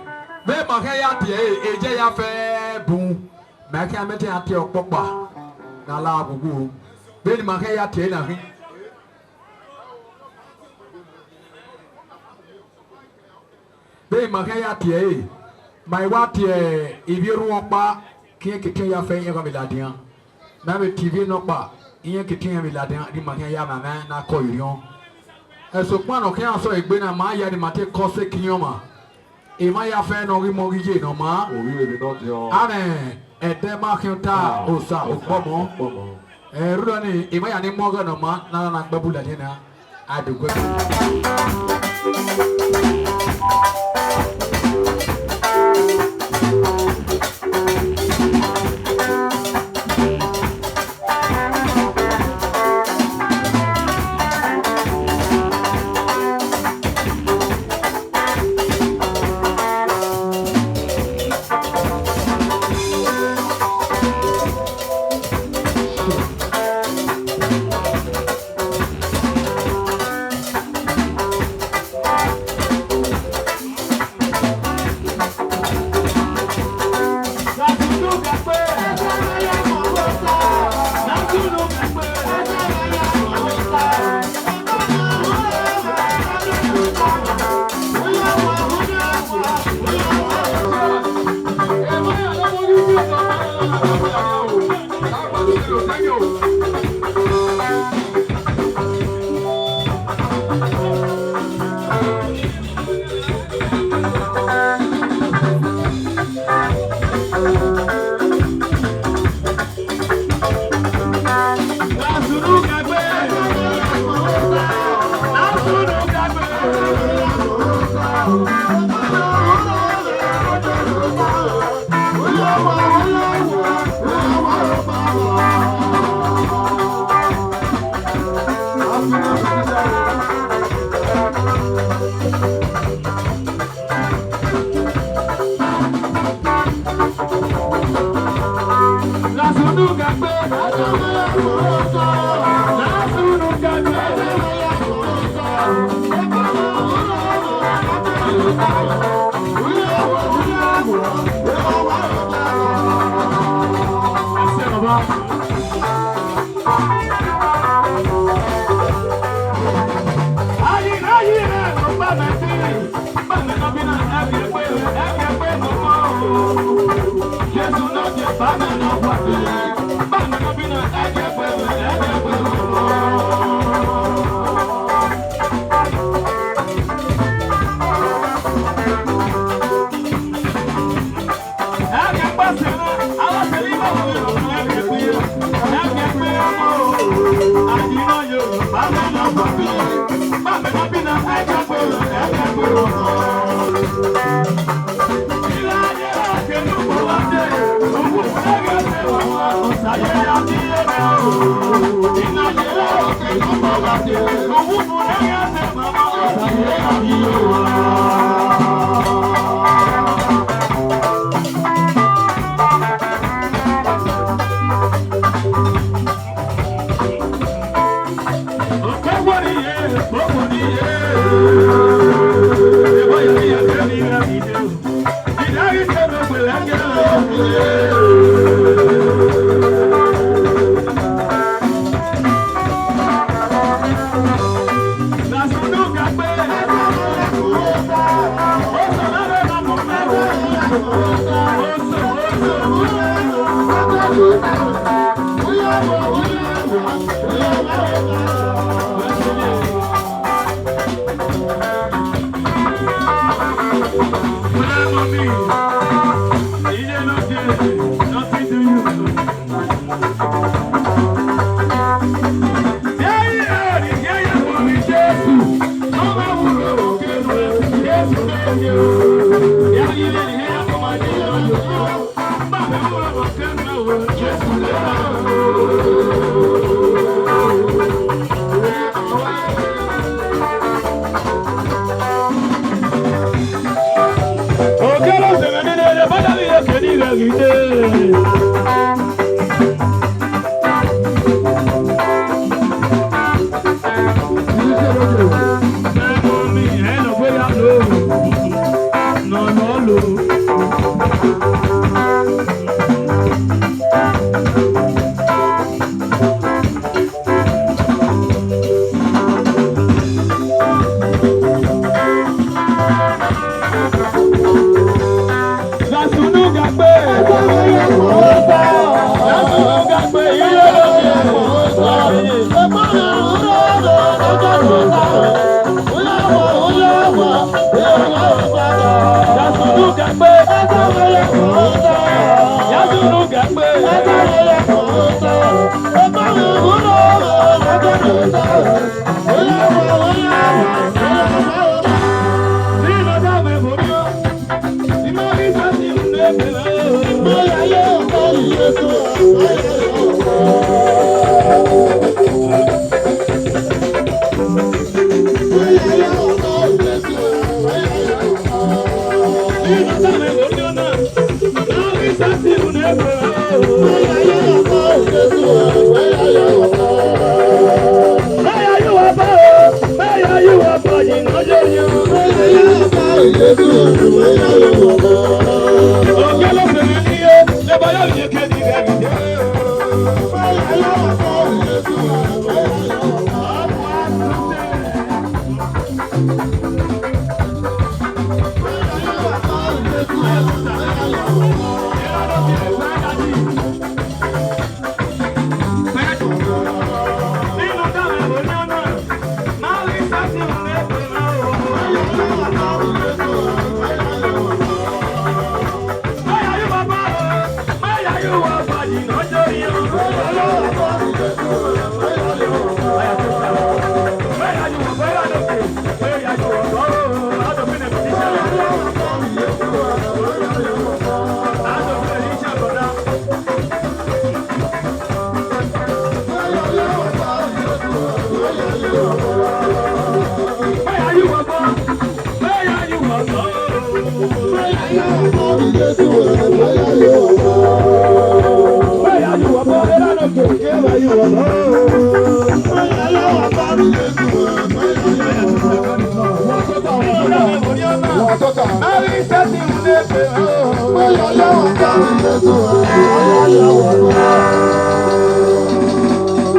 Vbe ma khian ya tie ẹre, e jẹ ya fẹ bun. Ma khian mẹ te ya tie ọkpọkpa ne a la ghughu. Vbene ima khian ya tie ẹre na khin. Vbene ima khian ya tie ẹre, ma i wa tie ivbi erhunmwu ọkpa, ke irẹn ke tie ẹre ya fẹ, irẹn gha vbe ladian. Ma vbe tie ivbi nọkpa, irẹn ke tie ẹre vbe ladian, de ima khian ya ma mwẹ na kọ irhiọn. Ẹsokpan ne ọ khian sẹ egbe na, ma ya ne ima te kọ sẹ ekiyan ọmwa. Emwa ya fẹ ne ọ ghi mọ ghi ye ne ọ maa. Ovbi vbe ne ọ diọn. Amẹ, ẹdẹ ma khian ta. Ah, osa, osa, okpọmọ. Okpọmọ. Ẹ, rhunmwuda ọnii, emwa ya ni mu ọghẹ ne ọ maa, ne a na gbe ẹbu ladian na, a do guẹ.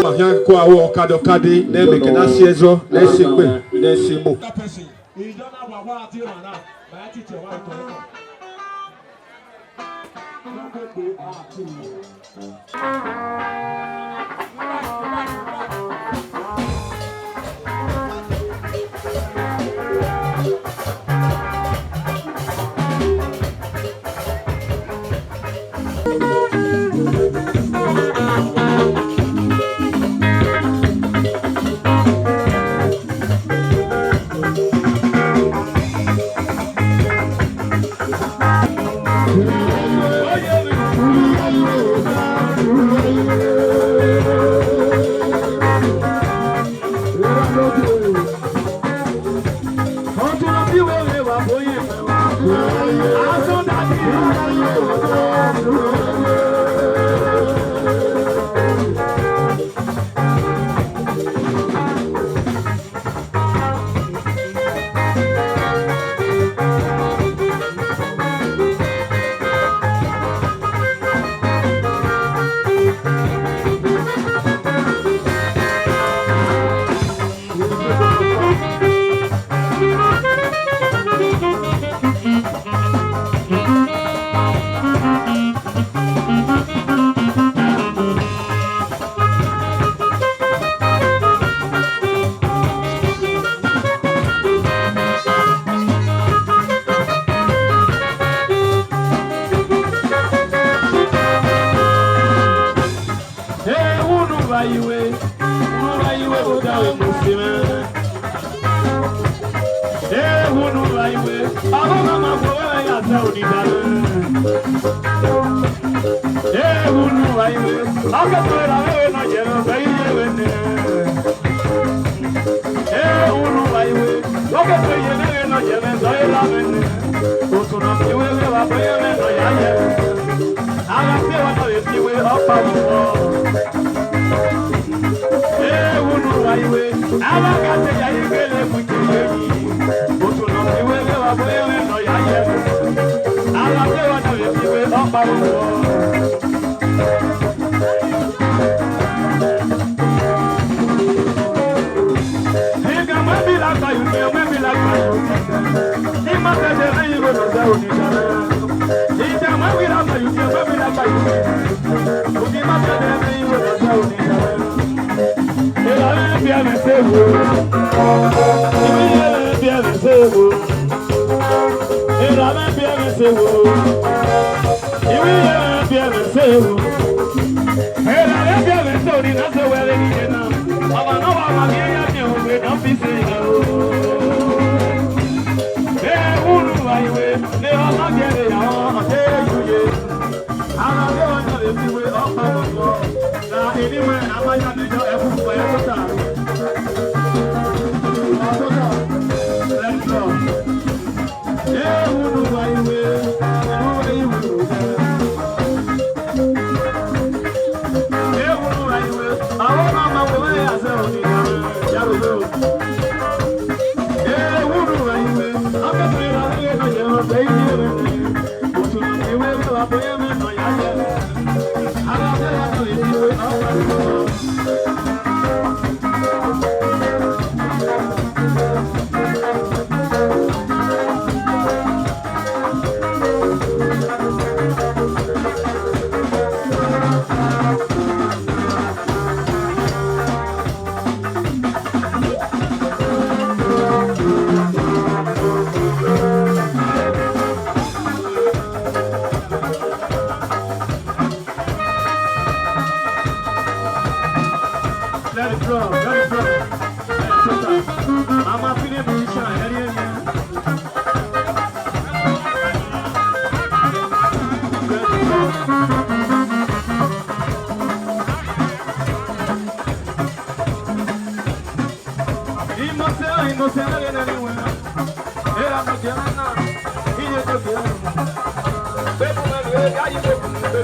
Ma khian kua vbe ọkada ọkada, ne ẹmwẹ ke na si ẹzọ, ne ẹ si egbe, ne ẹ si emo. Unu vba iwe, unu vba iwe vbe odaro Musi mwẹ. Ehunuraiwe, ọghe ọmwa ma wẹ wẹ ya zẹ odida mwẹ. Ehunuraiwe, ọ ke to erha mwẹ vbe nọ yẹrẹ ọzọ iye vbe nẹ. Ehunuraiwe, ọ ke to iye mwẹ vbe nọ yẹrẹ ọzọ erha mwẹ nẹ. Otu nọ miẹn iwe vbe evba bọ yẹrẹ nọ ya yẹ. A gha fi ẹre nọ vbe fi iwe ọkpa vbe obọ. Ehunuraiwe, a gha gha te ya ighele mu ike ye yi. Otu nọ miẹn iwe vbe evba bọ yẹrẹ nọ ya yẹ. A gha fi ẹre nọ vbe fi iwe ọkpa vbe obọ. Igan mwẹ bi la gba ye uti, mwẹ bi la gba ye uti. I ma tẹdẹ mwẹ igho nọ zẹ odida mwẹ. Igan mwẹ bi la gba ye uti, mwẹ bi la gba ye uti. Uti ma tẹdẹ mwẹ igho nọ zẹ odida mwẹ. Erha mwẹ biẹ mwẹ se wo. Ivbi ye mwẹ biẹ mwẹ se wo. Erha mwẹ biẹ mwẹ se wo. Ivbi ye mwẹ biẹ mwẹ se wo. Erha mwẹ biẹ mwẹ se wo, ni na se wẹ vbe ni ye na. Ọmwa ne ọ wa ma ghi ya miẹn uwẹ ne ọ fi sẹ o. Ehunuraiwe, ne ọ ma gie vbe ya ọ, ọ te yu ye. A gha rrie ọna vbe fi iwe ọkpa vbe obọ, na eni wẹ a ma ya nẹ yọ ẹkhukwẹ tota. Tota. Let's go. Ehunuraiwe, ehunuraiwe. Ehunuraiwe, ọghe ọmwa ma wẹ wẹ ya zẹ odida mwẹ, ya ro yo. Ehunuraiwe, ọ ke to erha mwẹ vbe nọ yẹrẹ ọzọ iye vbe nẹ. Otu nọ miẹn iwe vbe evba bọ yẹrẹ nọ ya yẹ. A gha zẹ ya nọ vbe fi iwe ọkpa vbe obọ. Let it flow, let it flow. Let it flow. I'm a feeling musician, let it in. Let it flow. Imose, imose, na ghe na ni wẹ. Era no dia na, iye to dia. Bebu me lo, ya yi bebu me lo.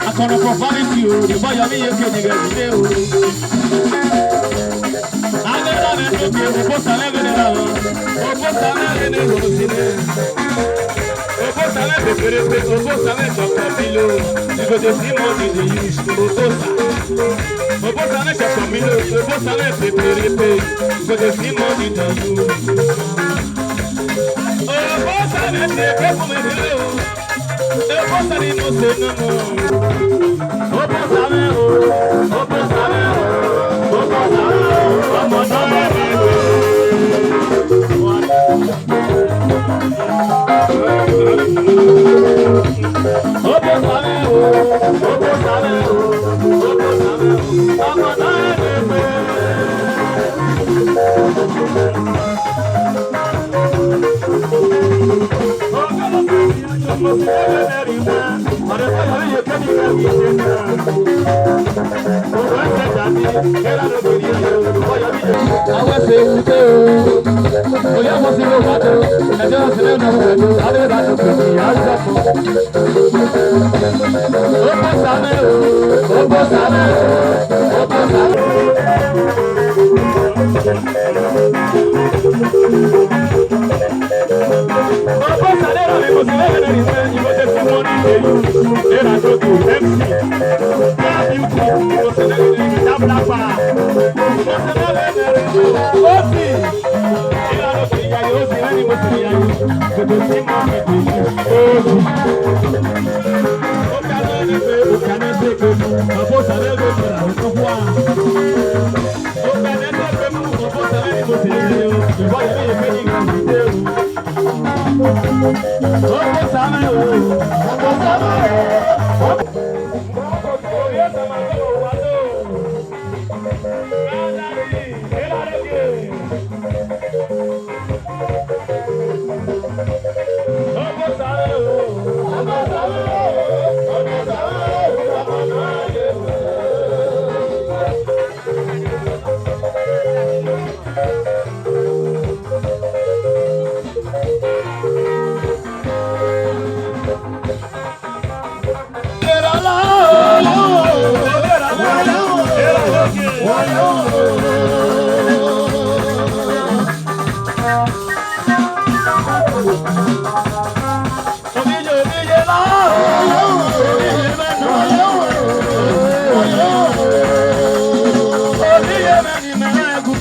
Akọnọ kọ family o, ìbọn yọ mí yẹ kejì rẹ̀ nílé o. Avbe erha mwẹ ne ovbi Obosa mwẹ vbe ne erha, Obosa mwẹ vbe ne erha si nẹ. Obosa mwẹ peperepe, Obosa mwẹ chọkọ bilo. You go dey see money dey use Obosa. Obosa mwẹ chọkọ bilo, Obosa mwẹ peperepe. You go dey see money dey use. Obosa mwẹ ti eke fun mwẹ rre o. Obosa ni mo se nọ nọ. Obosa mwẹ o, Obosa mwẹ o, Obosa mwẹ o, ọmọ nọ mwẹ mwẹ. Obosa mwẹ o, Obosa mwẹ o, Obosa mwẹ o, ọmọ nọ mwẹ mwẹ. Awẹ se ute o, oya mo si lo wa do, ẹjọ si le na ẹjọ, a le ra do ke ni a jọ ko. Obosa mwẹ o, Obosa mwẹ o, Obosa mwẹ o. Obosa mwẹ o, Obosa mwẹ o, Obosa mwẹ o.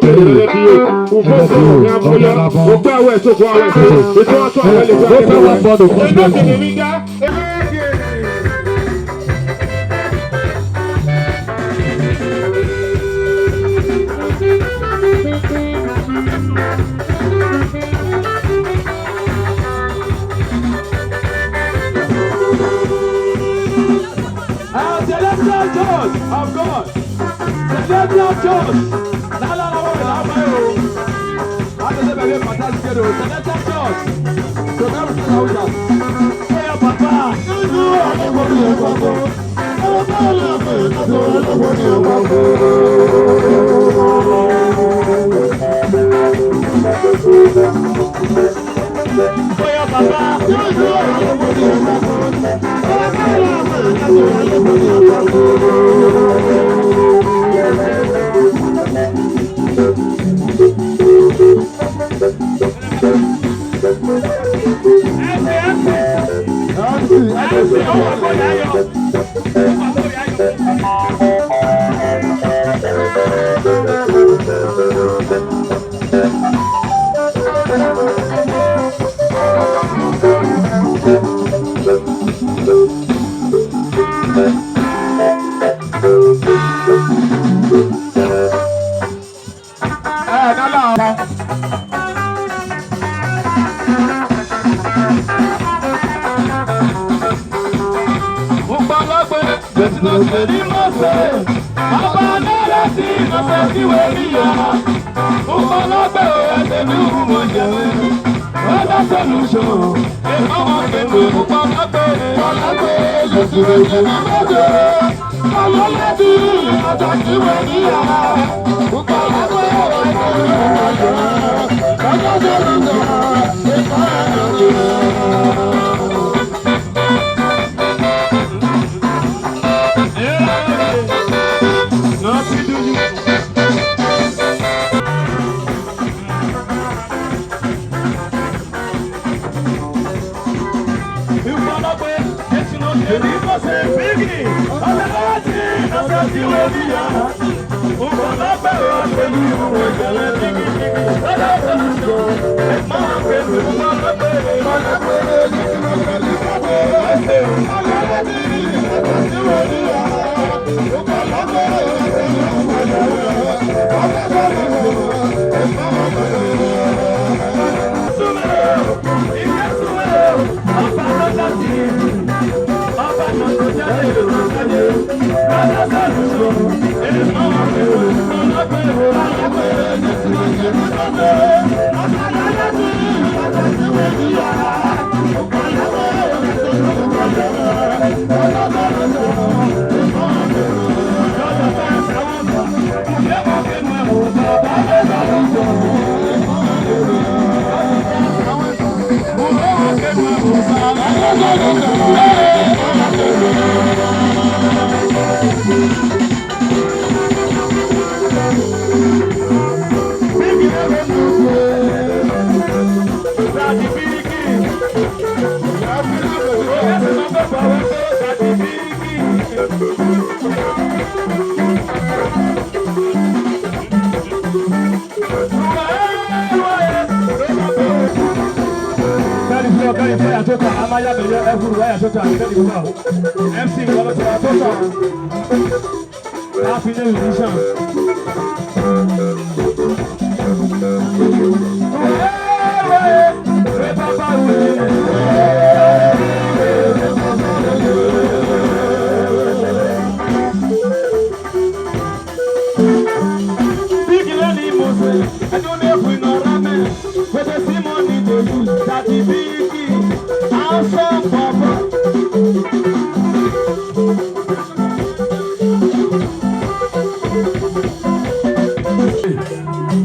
Thank you. Thank you. Ọ̀gá, ọ̀gá, ọ̀gá. Ó fẹ́ wá for the first person. Ah, celestial church of God. Celestial church. Na, na, na, na, na, na, na. Celestial church. So now we say, now we say, hey, Papa. Ẹ, na la ọmọ. Ukpọlọgbe, Jesi ne ọ sẹ ne Mose, ọba ne ọ rẹ si ne ọ sẹ si wẹ rri ya. Ukpọlọgbe, ẹsẹ ne u mu yẹ mwẹ, ọba solution, ọmọ kẹmẹ ukpọlọgbe, ukpọlọgbe, Jesi ne ọ sẹ ne Mose. Kẹ́ni fún ọ, kẹ́ni fún ọyà tó ta, a máa yá bẹ̀rẹ̀ ẹ̀fúrú wáyà tó ta, kẹ́ni fún ọ. M C wọ́n lọ sí ọyà tó ta. Happy new musician. Big Leni Mose, I don't know if we know Rame, but the Simon need to use Daddy Biggie. Awesome, Papa.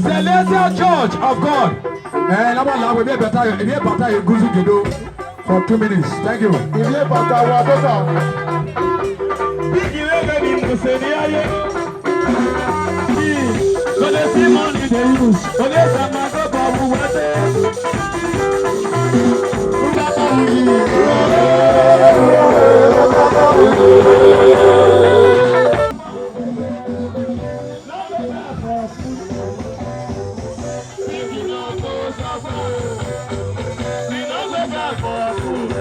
Celestial Church of God. Eh, la ba la we be better, be better you guzu gedo. For two minutes. Thank you. Ivie bata wa tota. Big Leni Mose ni aye. Gode Simon ni dey use. Gode sama go ba wu wa de. Pikin no go suffer. We no go beg for food.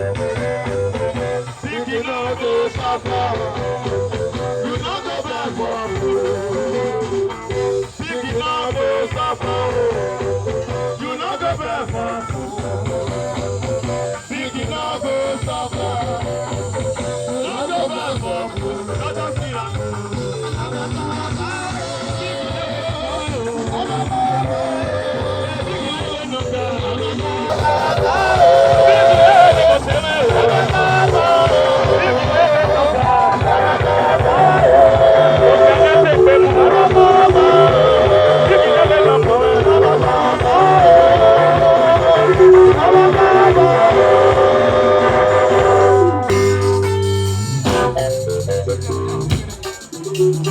Pikin no go suffer. You no go beg for food. Pikin no go suffer. You no go beg for food. Pikin no go suffer. No go beg for food. No just see am.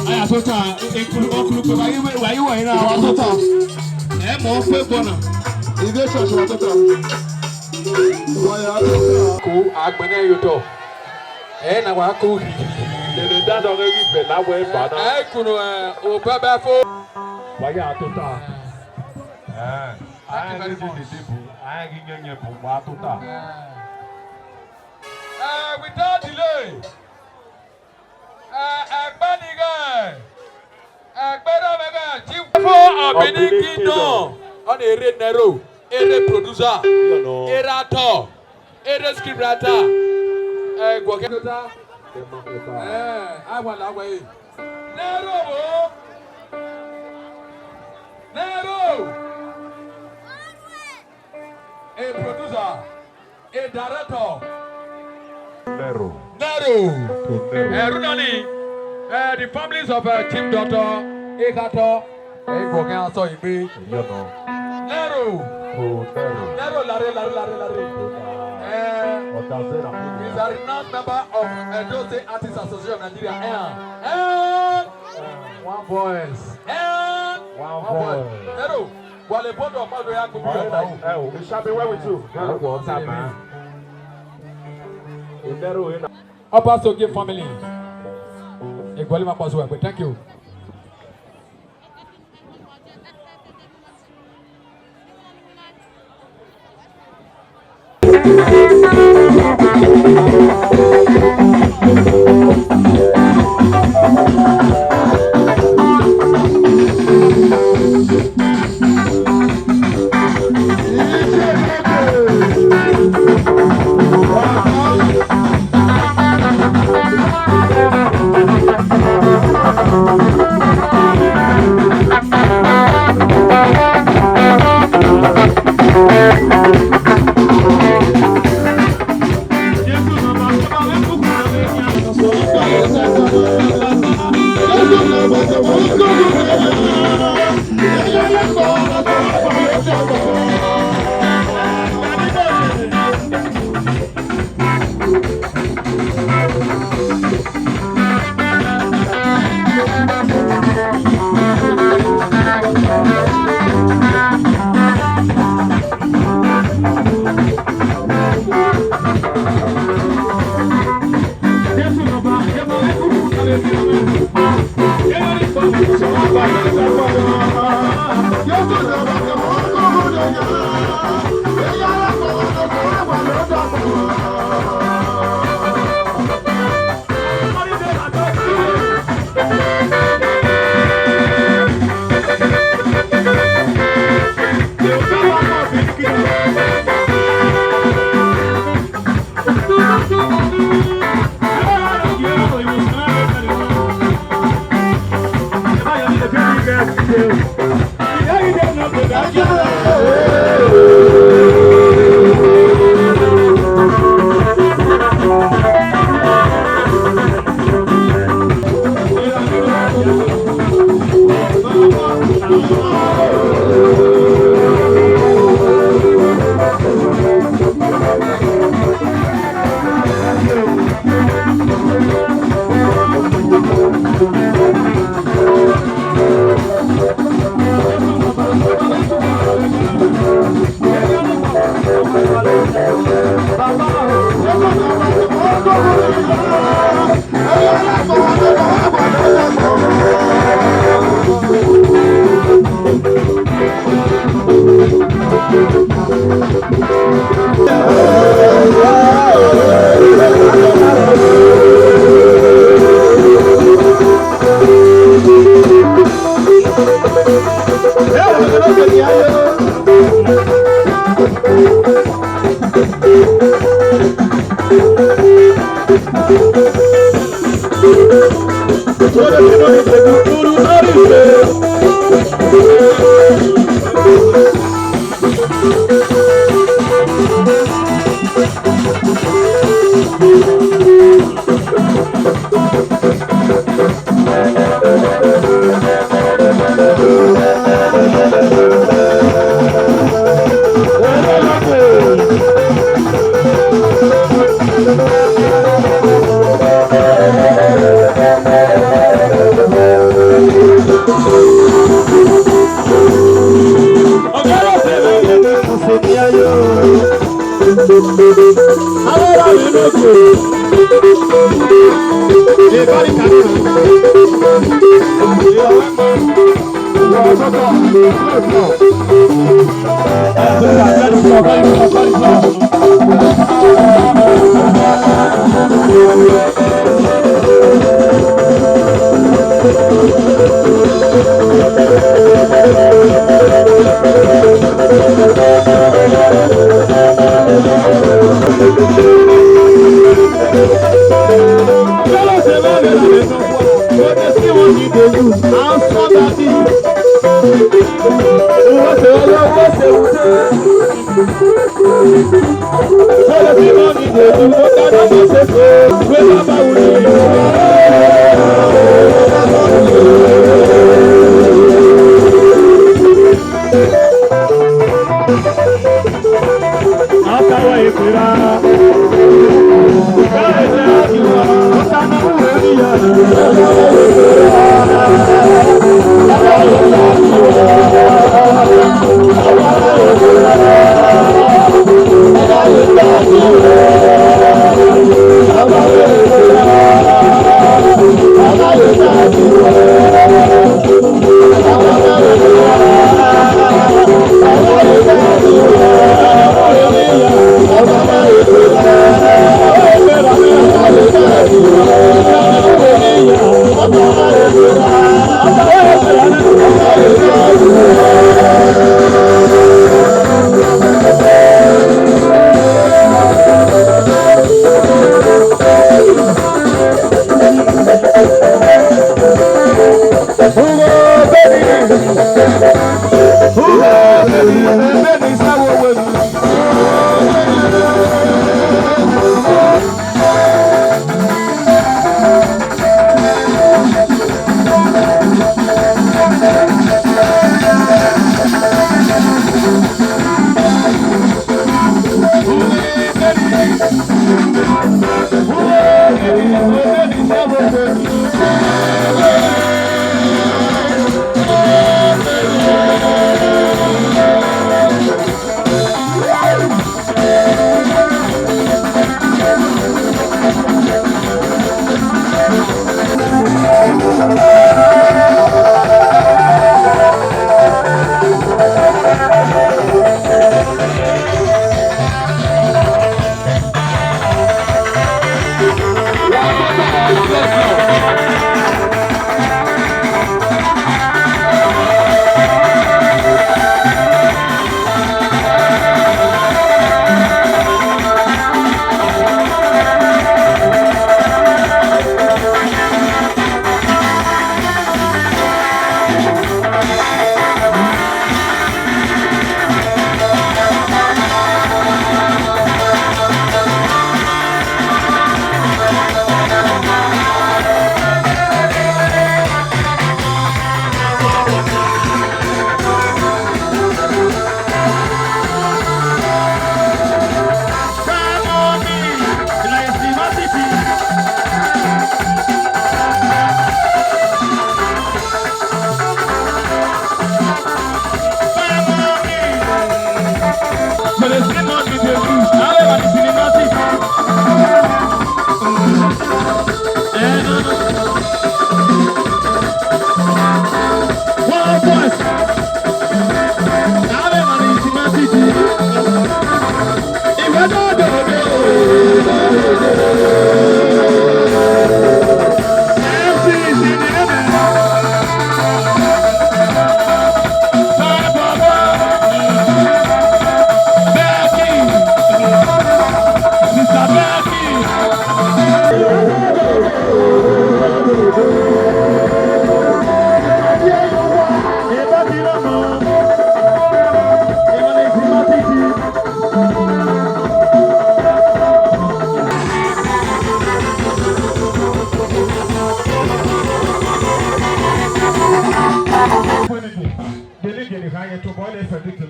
Aya tota, ekulu, okulu kpe wa yi, wa yi wẹ na, wa tota. Ẹ mọ fẹ gbọna. Ivie church wa tota. Wa ya tota. Ko agbẹnẹ yo tọ. Ẹ na wa ko hi. Lele da dọ ghe ghi bẹ la wẹ ba na. Ẹ kunu, ẹ, o bẹbẹ fo. Wa ya tota. Ẹ, a ghi dede bu, a ghi nyẹnyẹ bu, wa tota. Ẹ, without delay. Ẹ, ẹgbẹe ni ghẹ, ẹgbẹe ne ọ vbe ghẹ, Chief of Benin Kingdom, ọ ni erha Nero, erha producer, erha actor, erha script writer, ẹ, guọghẹ tota. Ẹ, a wa la wẹ ẹre. Nero o, Nero, a producer. A director. Nero. Nero. To Nero. Ẹrun nani, eh, the families of, eh, Chief Doctor Ekhator, eh, Igbokhan Aso Igbe. Yo no. Nero. To Nero. Nero, lare, lare, lare, lare. Eh, Odazera. He's a renowned member of Edo State Artists Association of Nigeria. Eh, eh, one voice. Eh, one voice. Nero. Wale bodo ma do ya gbogbo ọmọ o. Ẹ o, it shall be well with you. Ọba Sogie family. Egwali ma kpasu wa gbe. Thank you.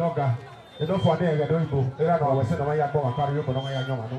Ọga, enọfua ne ẹghẹ ne oyibo, erha ne ọ wa wẹ ẹsẹ ne ọ ma ya gbe ọmwa kpa rrie obọ ne ọ ma ya yọn ọmwa nọ.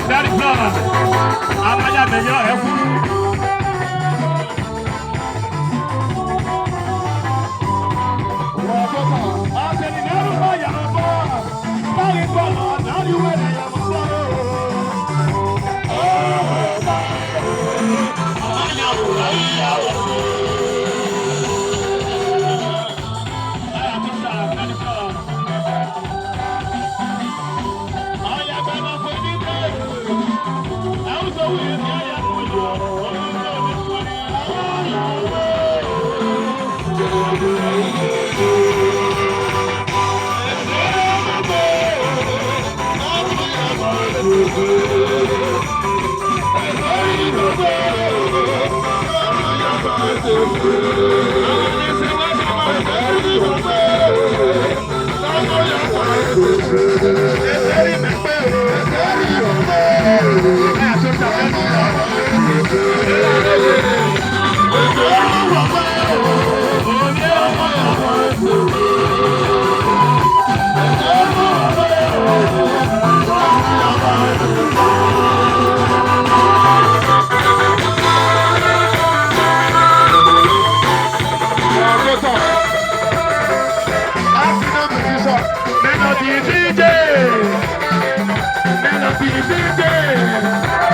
Very proud. Amaya mẹ yọ ẹ fún. Melody D J. Melody D J.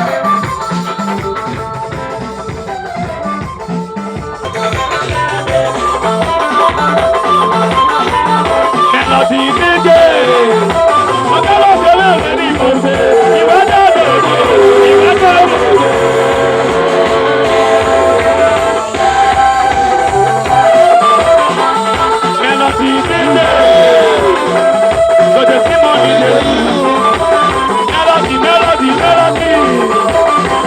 Melody D J. Ọ̀gá ló ṣe lẹ́ẹ̀mí ní ìmọ̀ọ́sẹ̀. Ìwádìí àbẹ̀rẹ̀ ìwádìí àbẹ̀rẹ̀. Melody, Melody. Go to Simon, Melody, Melody, Melody.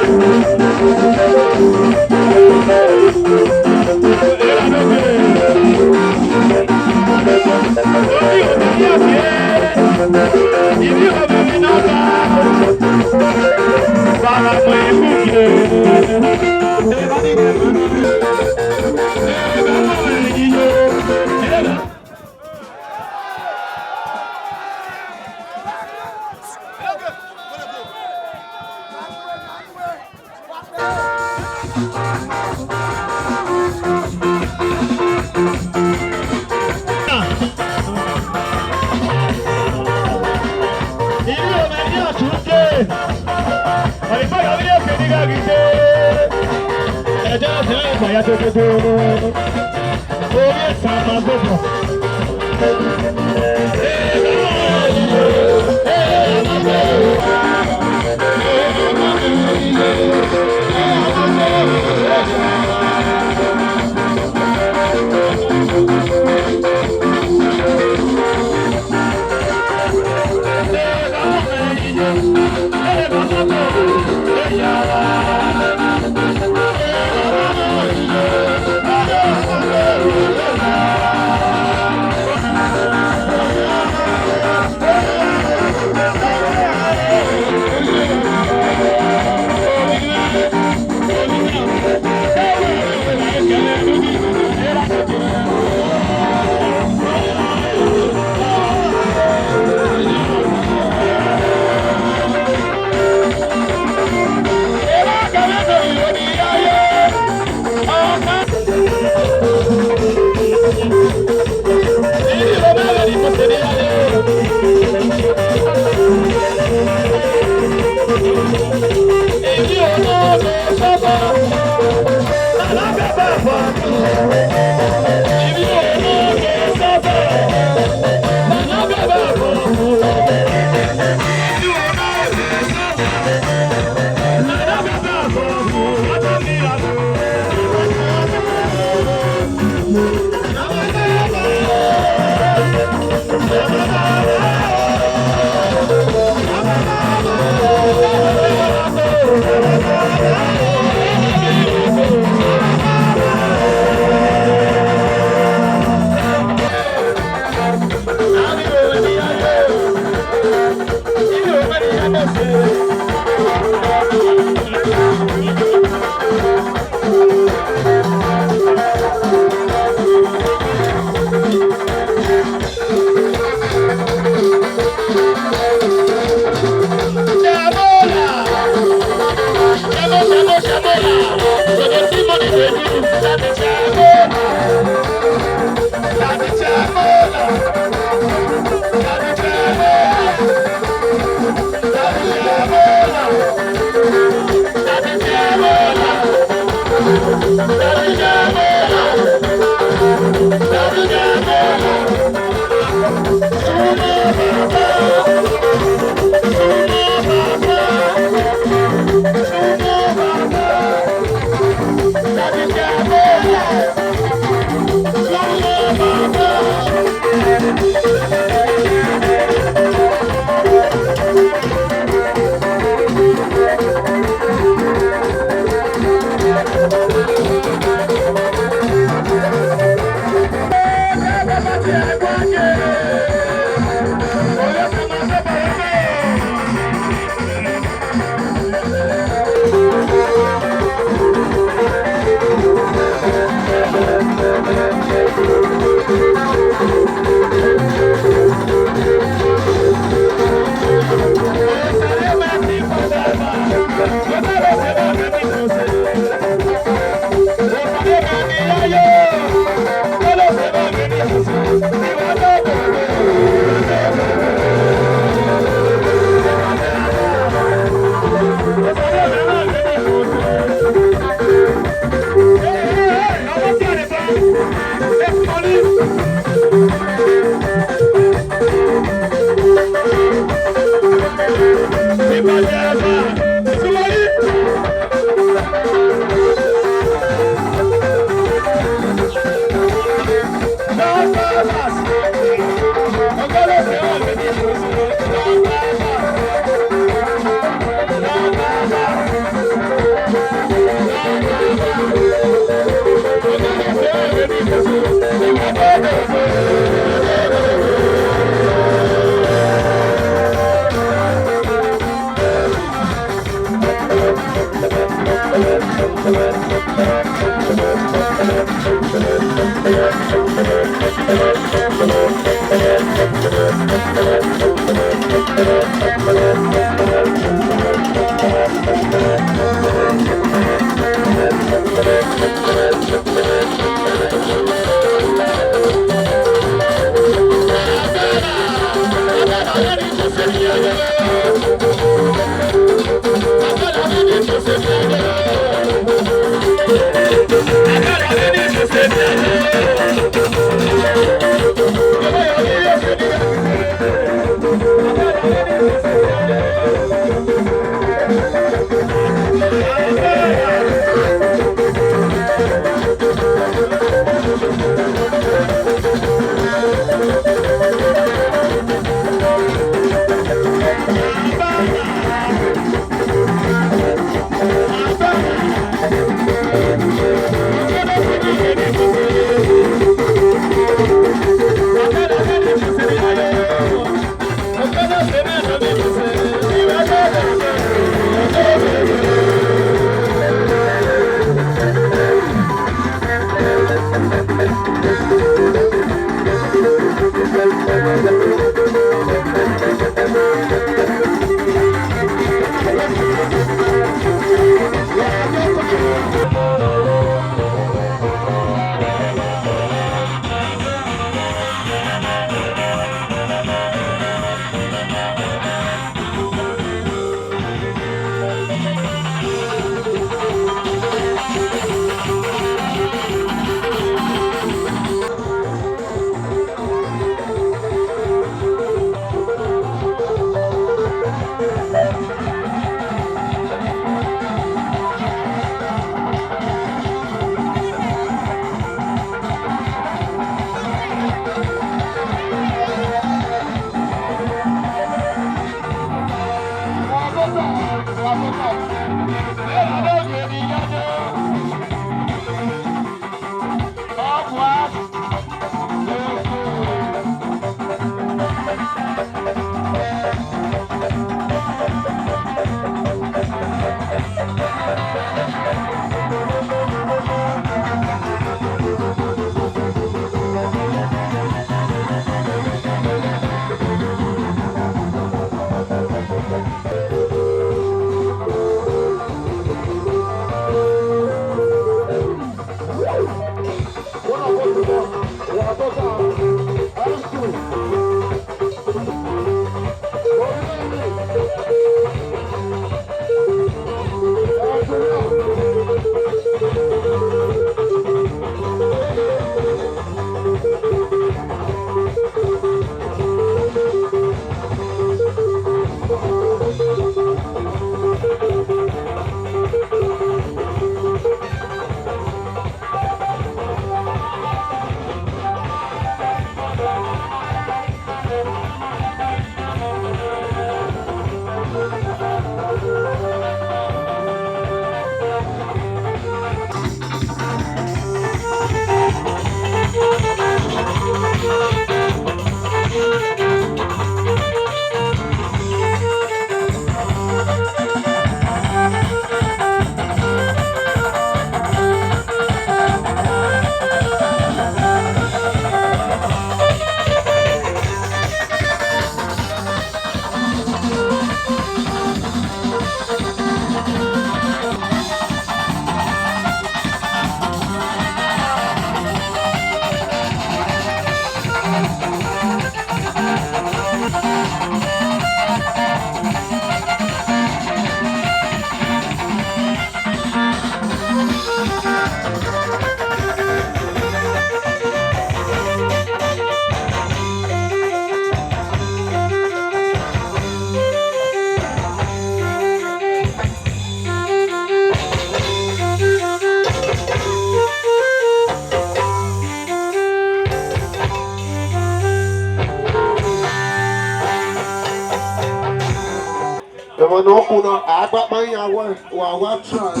Ẹmwẹ ne ọ khuo na, a gba kpa iran wẹ, wa wa try.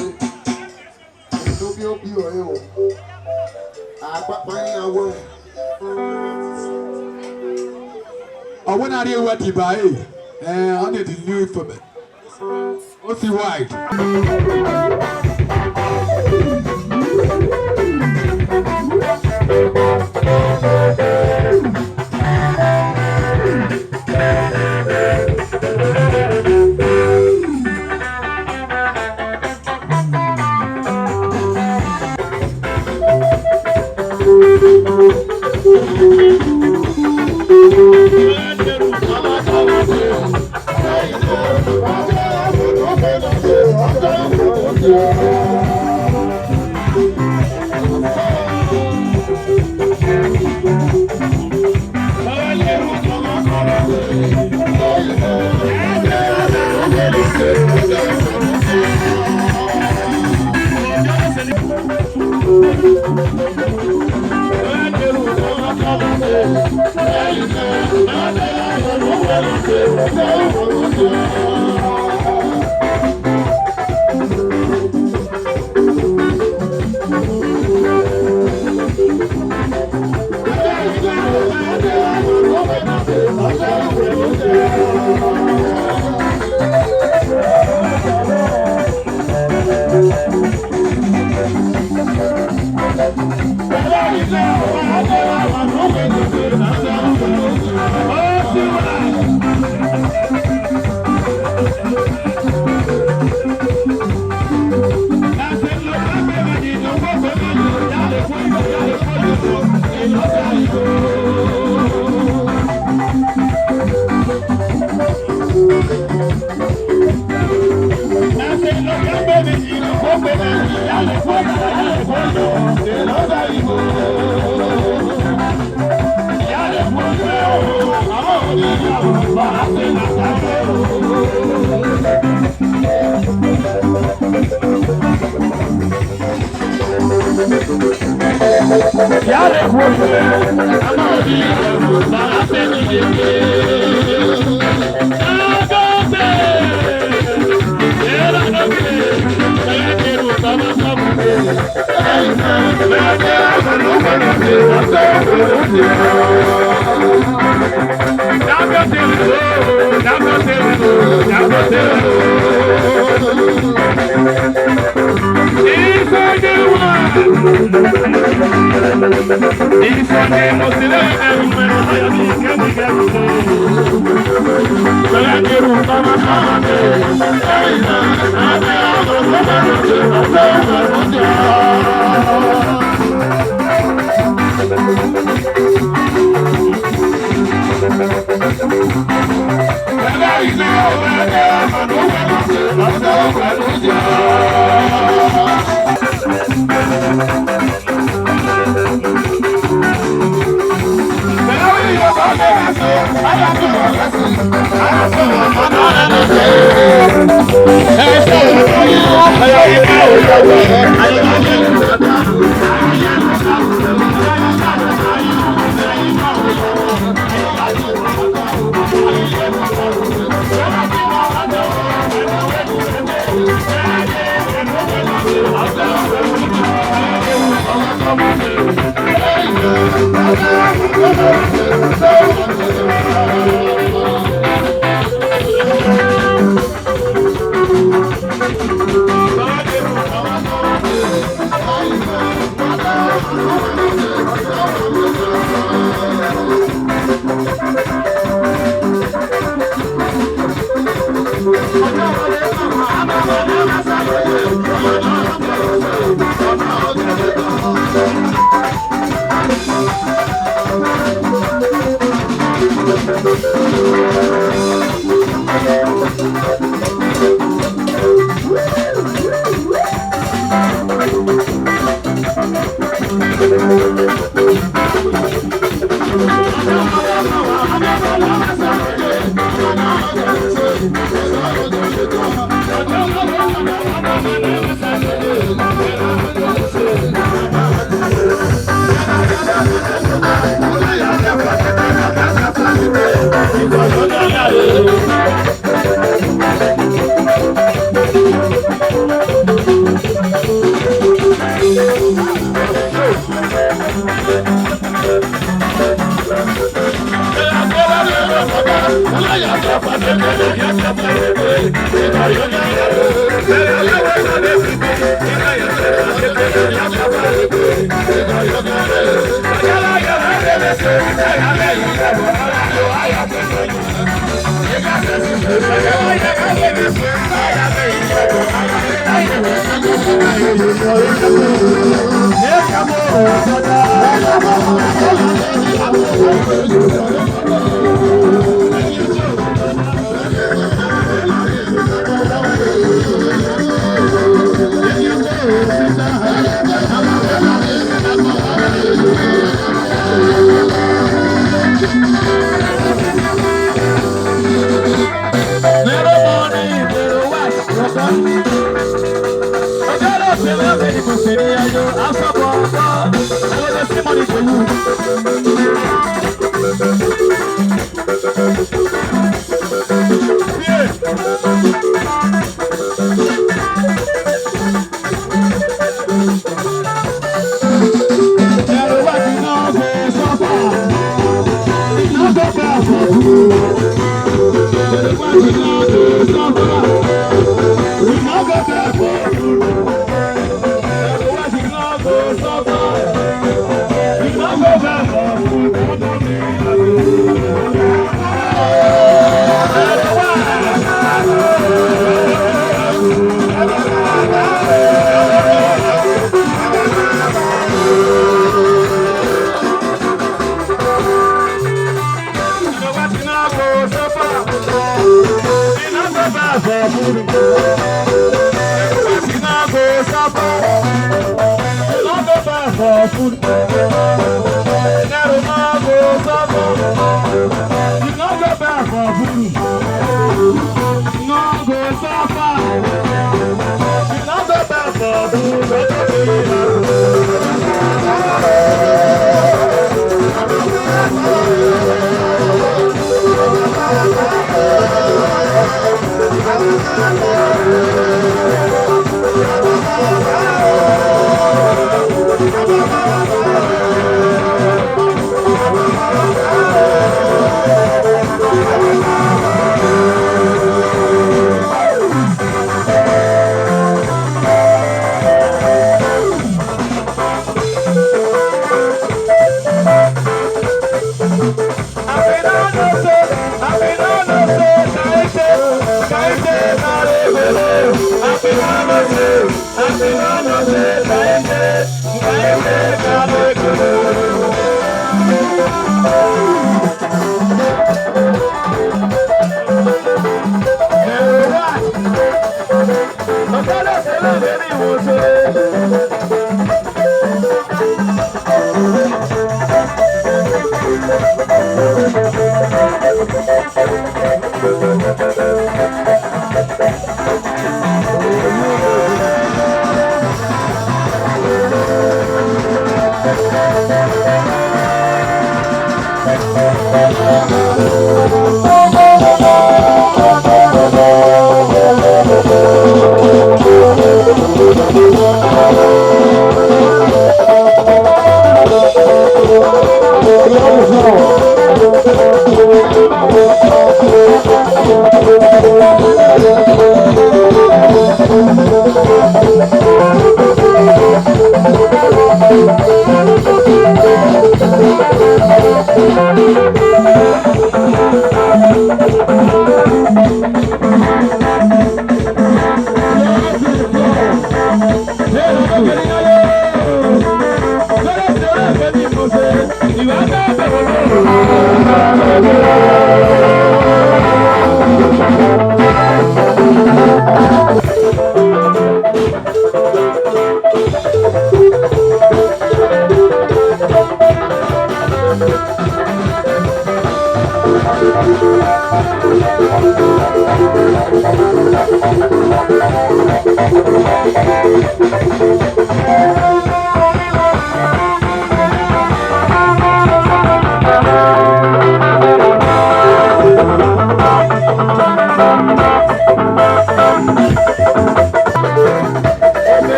Obi obi ọre o. A gba kpa iran wẹ. Ọ wẹ na rhie wẹ Dubai, eh, ọ need the new equipment. Osi wide.